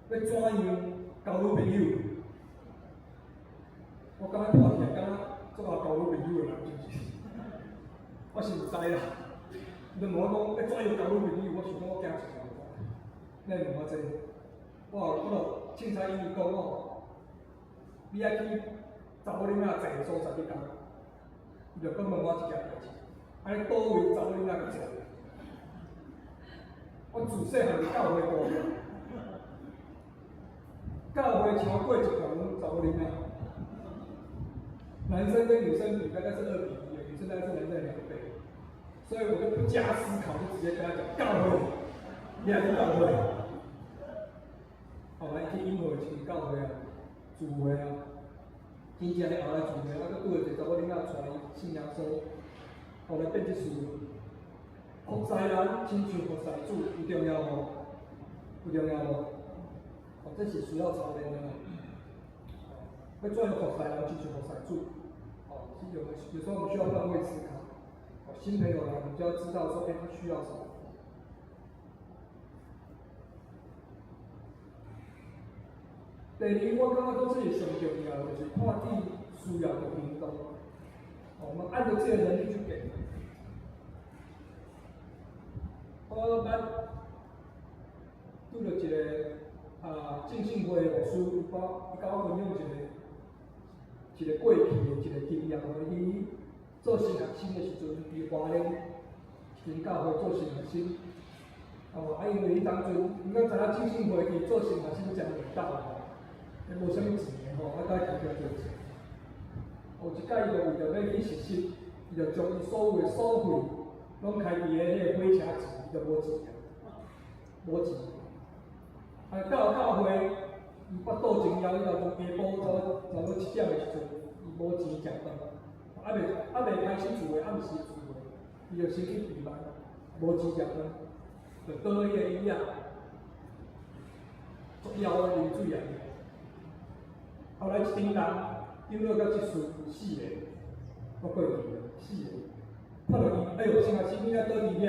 欲怎樣交女朋友？我感覺看起來敢若足𠢕交女朋友的人，是毋是？我是毋知啦。伊就問我講，欲怎樣交女朋友？我想講我驚一下，你會問我這個？我就凊彩伊講哦，你愛去查某囡仔濟的所在去交。伊就閣問我一件代誌，按呢佗位查某囡仔較濟？我自細漢佇教會大，教會超過一半攏查某囡仔。男生跟女生比大概是2比1，女生大概是男生的2倍，所以我就不加思考，就直接跟他講教會，你愛去教會。後來去引會去教會啊，聚會啊，真正咧後來聚會，我閣拄著一個查某囡仔帶伊信耶穌，後來變執事。服侍人親像服侍主，有重要無？有重要無？哦，這是需要操練的。欲怎樣服侍人，親像服侍主。哦，有時候我們需要換位思考。哦，新朋友來，我們就要知道說，欸，他需要什麼。第二，我感覺講這是上重要的，就是看見需要就行動。哦，我們按著自己的能力去給。我捌拄著一個啊，浸信會的牧師，伊共我分享一個過去的一個經驗，伊做神學生的時陣，佇花蓮一間教會做神學生。哦，啊，因為彼當陣，應該知影浸信會伊做神學生誠偉大吼，伊無啥物錢的吼，啊，該去遐做錢。有一擺，伊就為著欲去實習，伊就將伊所有的所費攏開佇咧彼個火車錢，伊就無錢啊，無錢。啊，到教會，伊腹肚真枵，伊就從下晡差不多7點的時陣，伊無錢食飯，猶未開始聚會，暗時聚會，伊就先去備辦，無錢食飯，就倒彼個椅仔，足枵的啉水啊。後來一陣人，長老佮執事四個，我過去四個，看著伊，哎喲，神學生囡仔倒佇遐，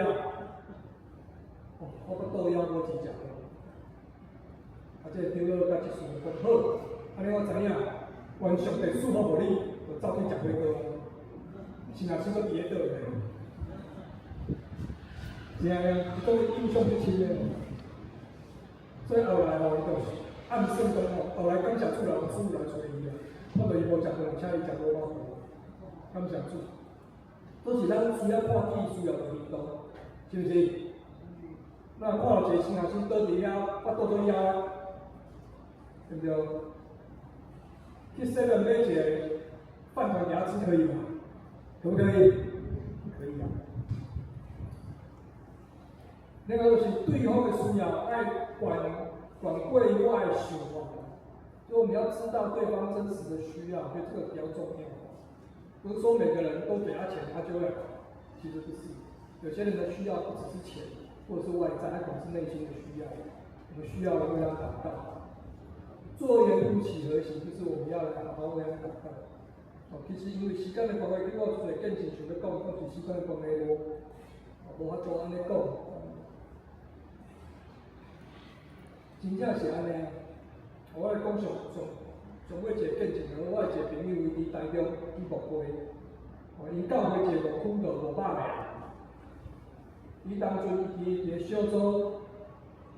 哦，我閣倒枵無錢食飯。啊，這個長老佮執事就講好，按呢我知影，願上帝賜福予你，就走去食火鍋。神學生閣佇咧倒咧，真啊，伊講印象足深的。所以後來吼，伊就暗算講吼，後來感謝主啦，主來揣伊啊，看著伊無食飯，請伊食滷肉飯，感謝主。都是咱需要看見需要就行動，是毋是？咱看著一個神學生倒佇遐，腹肚足枵，對毋對？去 seven 買一個飯糰給他吃可以嗎？可不可以？可以啊。那個就是對方的需要愛懸懸過於我的想法，就我們要知道對方真實的需要，所以這個比較重要。不是說每個人都給他錢，他就會好，其實不是。有些人的需要不只是錢，或者是外在，他可能是內心的需要。我們需要為他禱告。做言不起何行，就是我們要來好好為他禱告。哦，其實因為時間的關係，我有濟見證想欲講，但是時間的關係無法度按呢講。真正是按呢啊！我來講上上上尾一個見證，我的一個朋友伊佇台中去牧會，哦，𪜶教會一個無困到500個人。伊當陣伊佇個小組，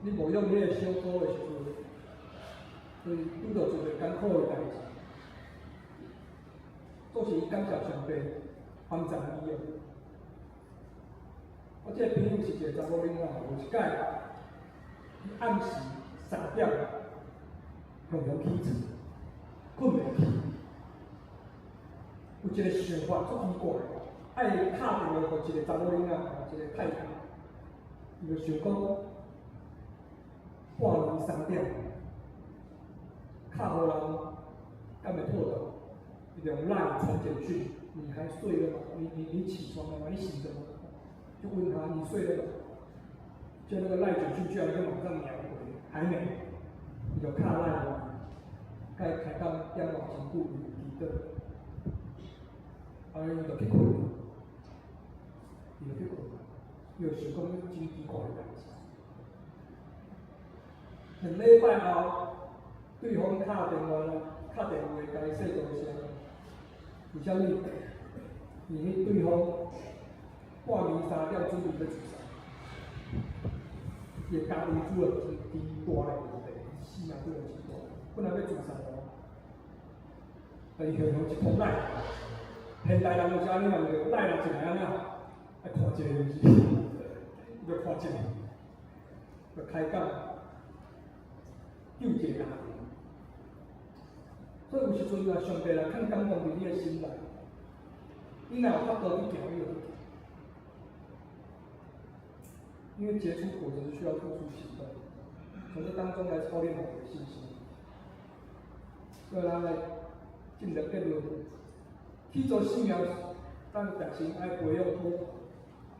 你無用彼個小組的時陣，所以拄著一個艱苦的代誌。都是伊感謝上帝幫助伊的。我這個朋友是一個查某囡仔，有一擺，伊暗時3點，雄雄起床，睏袂去，有一個想法足奇怪，愛敲電話予一個查某囡仔，一個太太，伊就想講半暝三點，敲予人敢會妥當？伊就用 LINE 傳簡訊，你還睡了嗎？你起床了嗎？你醒著嗎？就問他你睡了嗎？就那個 LINE 簡訊居然就馬上秒回，還沒，伊就敲 LINE 該開講點外真久伊記得，啊，伊就去睏，伊就去睏，伊就想講真奇怪的代誌。2禮拜後，對方敲電話，敲電話共伊說多聲，為啥物？因為對方半暝3點準備欲自殺，伊的家庭出了真真大的問題，性命出了真大，本來欲自殺哦，但伊雄雄一通 LINE，現代人就是按呢嘛，就 LINE 若進來按呢，愛看一下就是，伊就看一下，就開講救一個家庭。所以有時陣啊，上帝來肯感動佇你的心內，你若有法度去行，你就去行。因為結出果子是需要付出行動，從這當中來操練我們的信心。所以咱來進入結論，去做生命，咱著先愛培養好，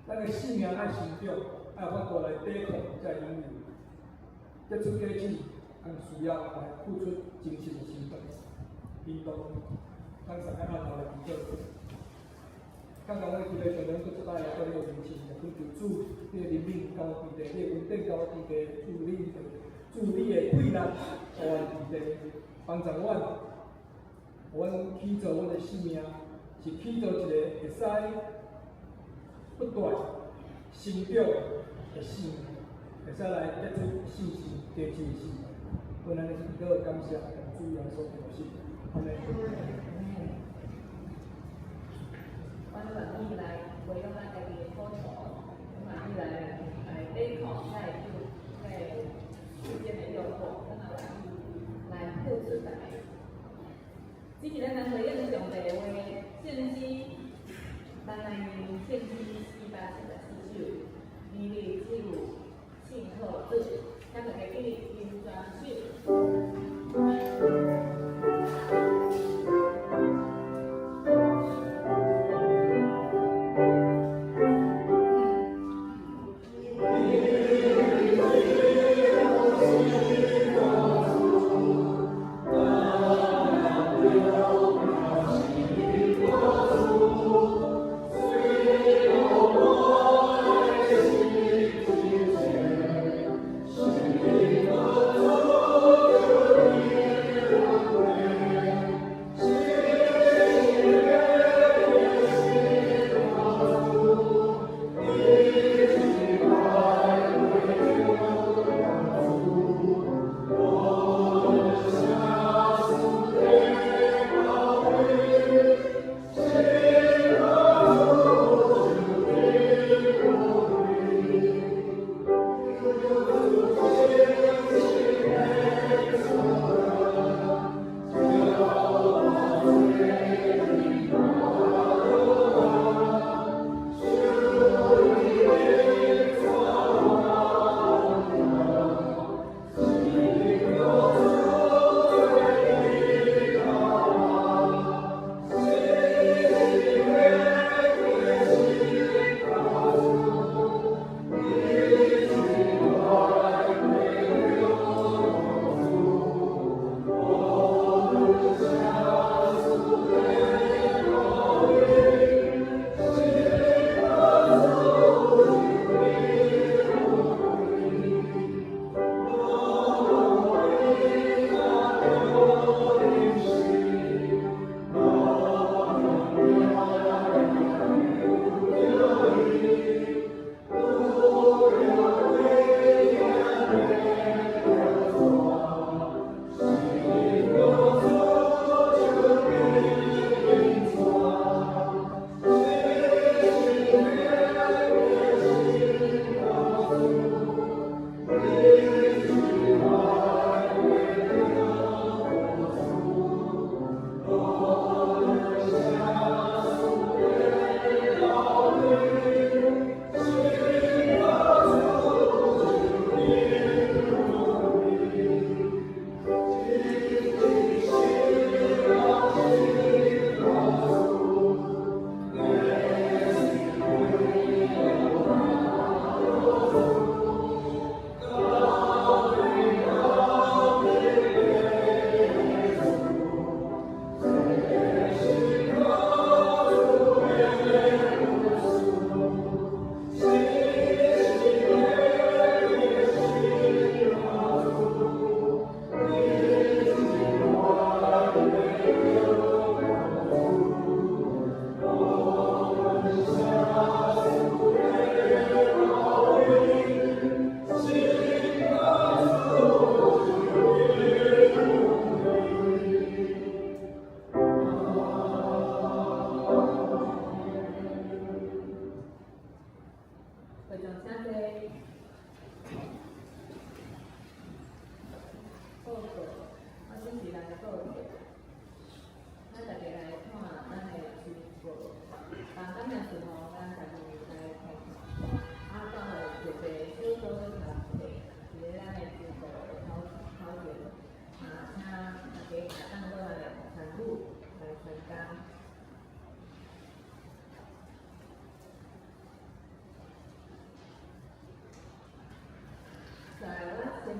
咱的生命愛成長，愛有法度來抵抗這個引誘，結出果子，咱需要來付出真實的行動。行動，咱三個阿頭來祈禱。感謝阮基督上帝，閣一擺來到你的面前，懇求主，你的憐憫交佇地，你的恩典交佇地，主你的貴力，予阮佇地，幫助阮，予阮起造阮的生命，是起造一個會使不斷成長的生命，會使來結出信心果子的生命。阮按呢祈禱感謝，主耶穌基督。阿們。阮願意來培養咱家己的苦楚，阮願意來抵抗這個這個世間的誘惑，咱也願意來付出代價。只是咱來回應上帝的話，聖詩，咱來念聖詩474首，年日只有信靠主，請大家起立緊雙手。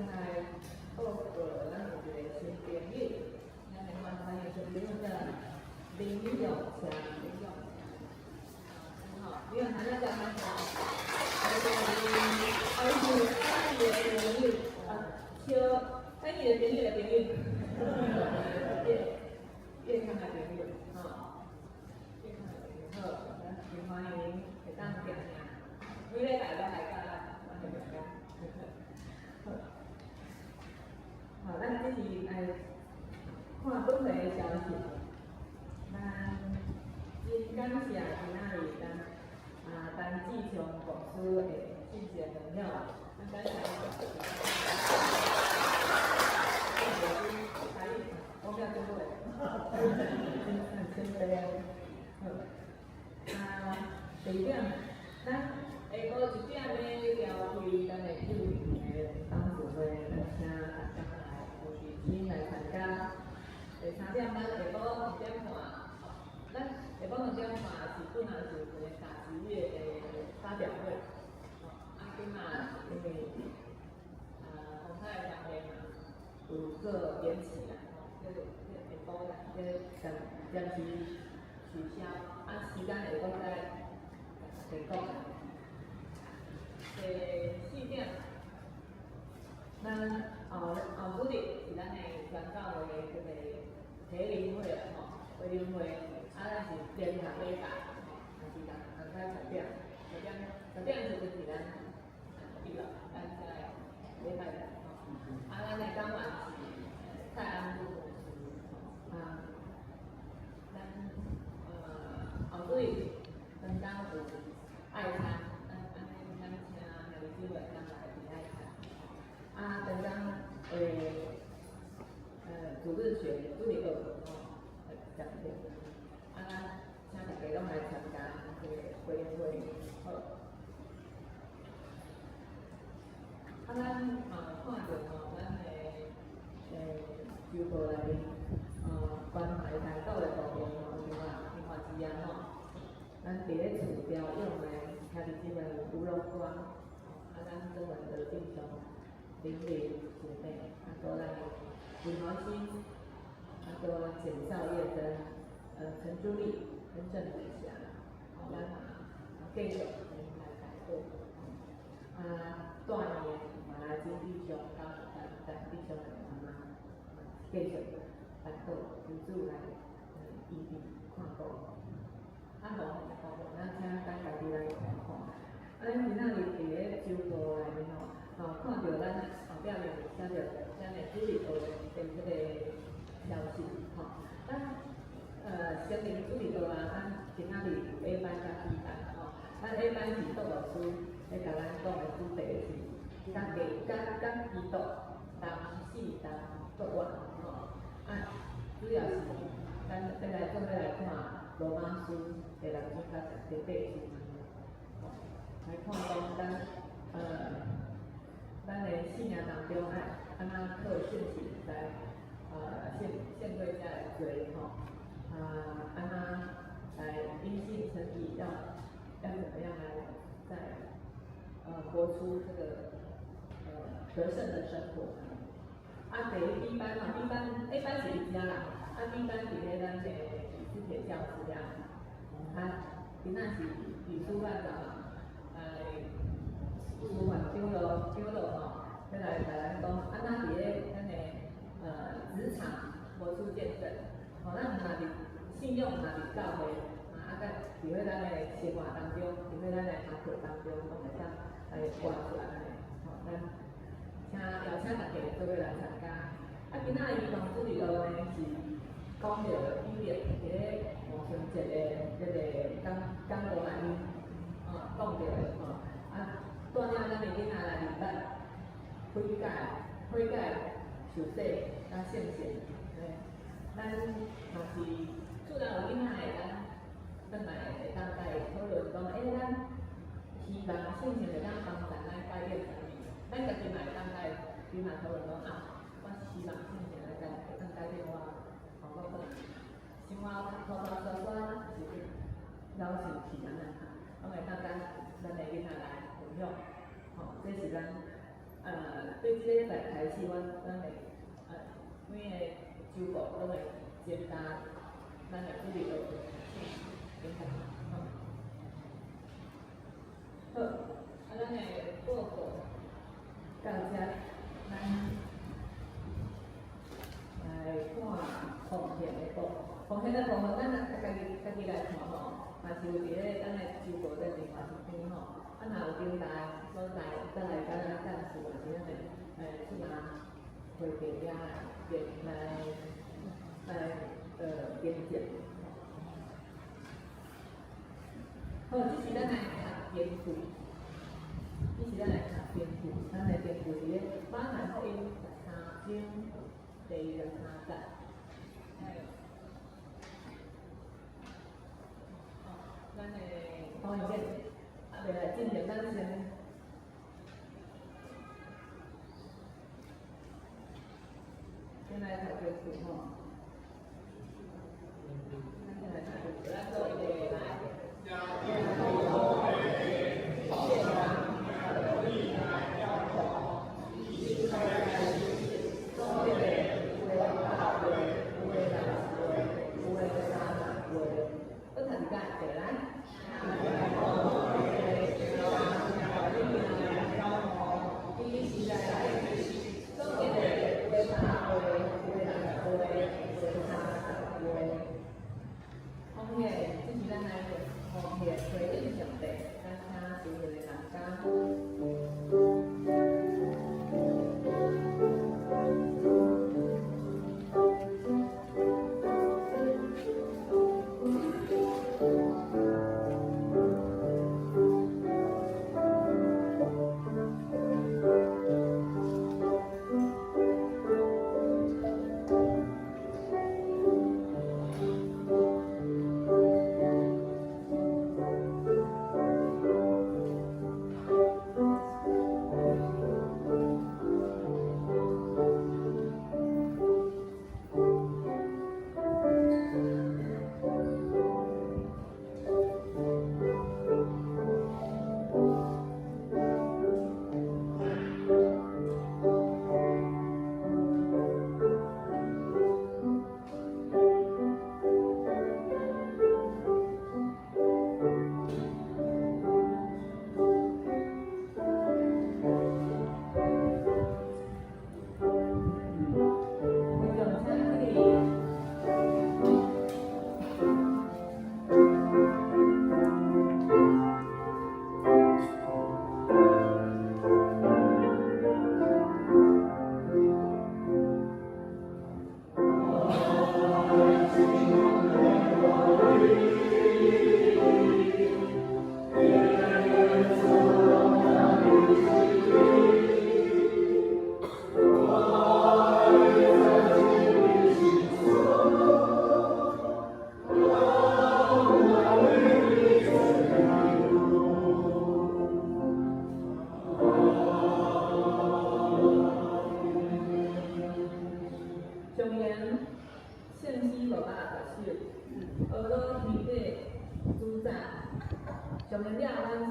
來報告，咱有一個新朋友，咱來歡迎新朋友叫林永強，林永強。好，林永強，咱來歡迎。啊，伊是伊的朋友，啊，小，啊，伊的朋友的朋友，葉葉康的朋友，吼，葉康的朋友，好，咱真歡迎會當行行，每禮拜攏來佮咱咱的中間。好，好，咱這是來看本會的消息。咱真感謝今仔日咱啊陳志強牧師的信息分享，咱感謝伊。台語，我不要講過，真謙卑啊。好，啊，第二點，咱下晡一點咧召開咱的幼兒的董事會，咱請大家來有時間來參加。第三點，咱下晡2點半，咱下晡2點半是本來是有一個打擊樂的發表會，啊，今嘛因為風颱的關係嘛，有做延期啦，吼，這個下晡啦，這個暫暫時取消，啊，時間會閣再再講。第四點，咱後後主日是咱的傳教會這個培靈會啦，吼，培靈會，啊，咱是連續禮拜，吼，也是共共開十點，十點十點時陣是咱一個咱遮的禮拜日，吼，啊，咱的講員是蔡安路牧師，吼，啊，咱後主日當當有愛餐，咱按呢咱請兄弟姊妹當來佇愛餐，啊，當當主日學主日學吼，講課，啊，咱請大家攏來參加這個培靈會，好。啊，咱嘛看著吼，咱的周報內面，關懷台島的部分吼，另外另外一樣吼，咱佇咧厝調養的兄弟姊妹有吳榮光，啊，咱中文的弟兄林林姐妹，啊，閣咱林豪新，啊，閣簡少業跟陳朱麗跟鄭美霞，吼，咱嘛繼續來台島，啊，大年嘛來金弟兄，甲咱咱弟兄的媽媽，繼續來島求主來醫治看顧。啊，好，好，咱請咱家己來看看。啊，咱今仔日佇咧周報內面吼，吼看著咱後壁面寫著咱的主日學的這個消息，吼。咱成人主日學啊，咱今仔日有 A 班佮 B 班，吼。咱 A 班是杜老師咧共咱講的主題是，佮家佮佮基督同死同復活，吼。啊，主要是咱欲來做伙來看羅馬書第六章佮第八節，吼，來看講咱咱的生命當中愛按怎靠信心來勝勝過遮的罪，吼，啊，按怎來因信稱義，要怎麼樣來在活出這個得勝的生活。啊，第一 B 班吼，B 班 A 班是一家啦，啊 B 班佇咧咱的李斯鐵教師遐，啊，今仔是李書院長，書院長老長老吼，欲來共咱講，按怎佇咧咱的職場活出見證，吼，咱毋若佇信仰，若佇教會，啊，佮佇咧咱的生活當中，佇咧咱的工課當中，攏會當來活出來按呢，吼，咱請邀請大家做伙來參加。啊，今仔日兒童主日學呢是講著彼得佇咧五旬節的這個講講道內面，吼，講著的吼，啊，帶領咱的囡仔來明白悔改、悔改、受洗、佮聖洗，嘿，咱若是厝內有囡仔的，咱轉來會當共伊討論講，欸，咱希望聖靈會當幫助咱改變啥物？咱家己嘛會當共囡仔討論講啊，我希望聖靈來會當改變我，吼，我可能生活拖拖拖拖，是老生氣按呢，攏會當共咱的囡仔來分享，吼，這是咱對這禮拜開始，阮會每个週五攏會增加咱的主日學增加，吼。好，啊，咱的報告到遮，咱來看奉獻的部，奉獻的部分，咱家己來看吼，嘛是有佇咧咱的週報的另外一邊吼。啊，若有平台所在，再來共咱幹事，或是咱的出納會計遐來驗證。好，這是咱來讀經句，這是咱來讀經句，咱來經句是咧馬太福音13章第23節。哦，咱的方言啊，未來進行，咱先來讀經句吼。咱先來讀經句，咱做一個來。上面了，咱請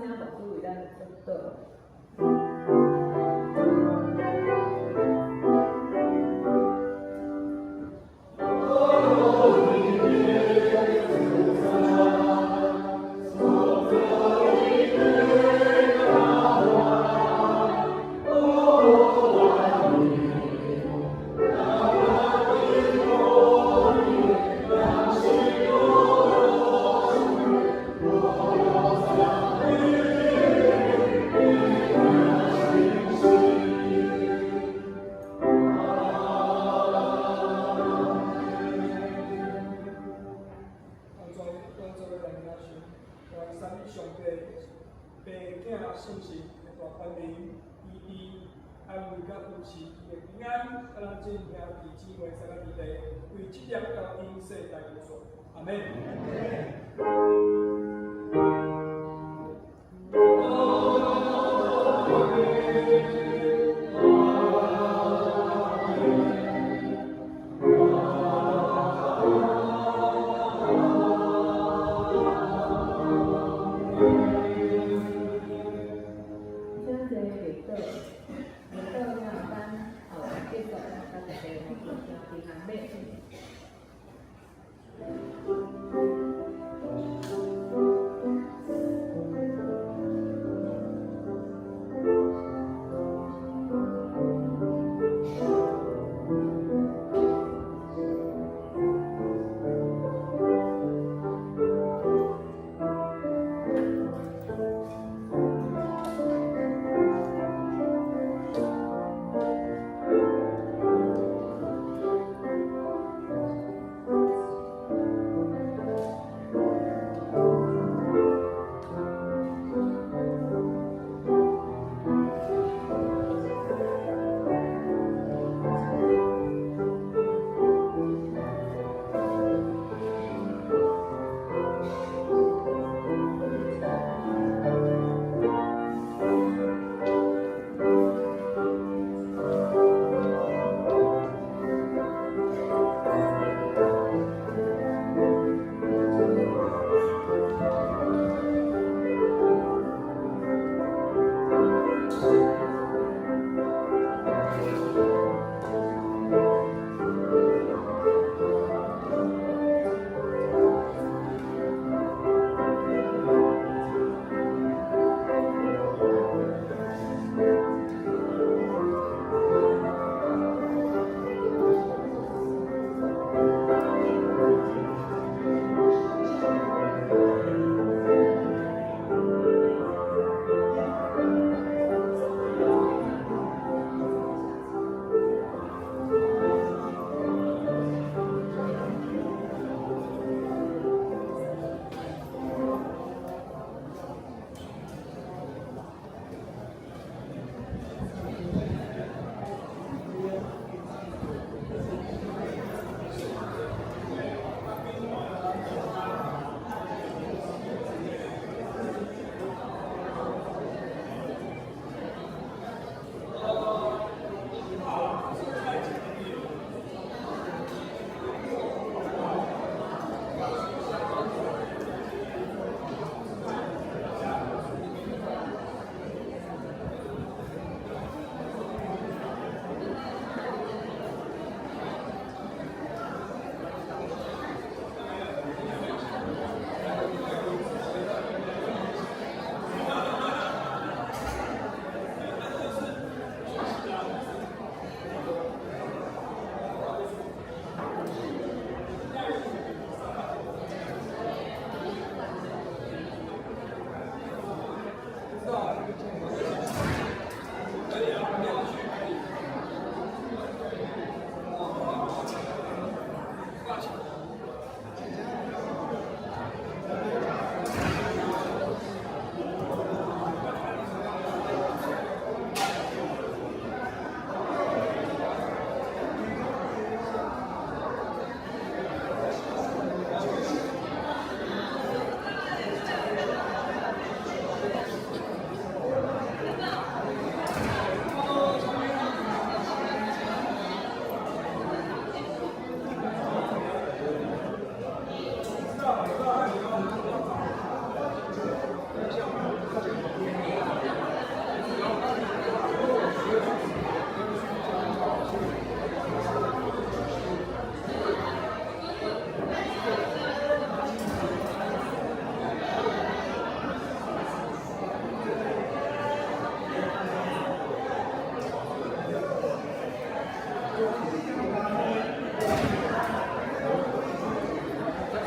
牧師為咱祝阿門。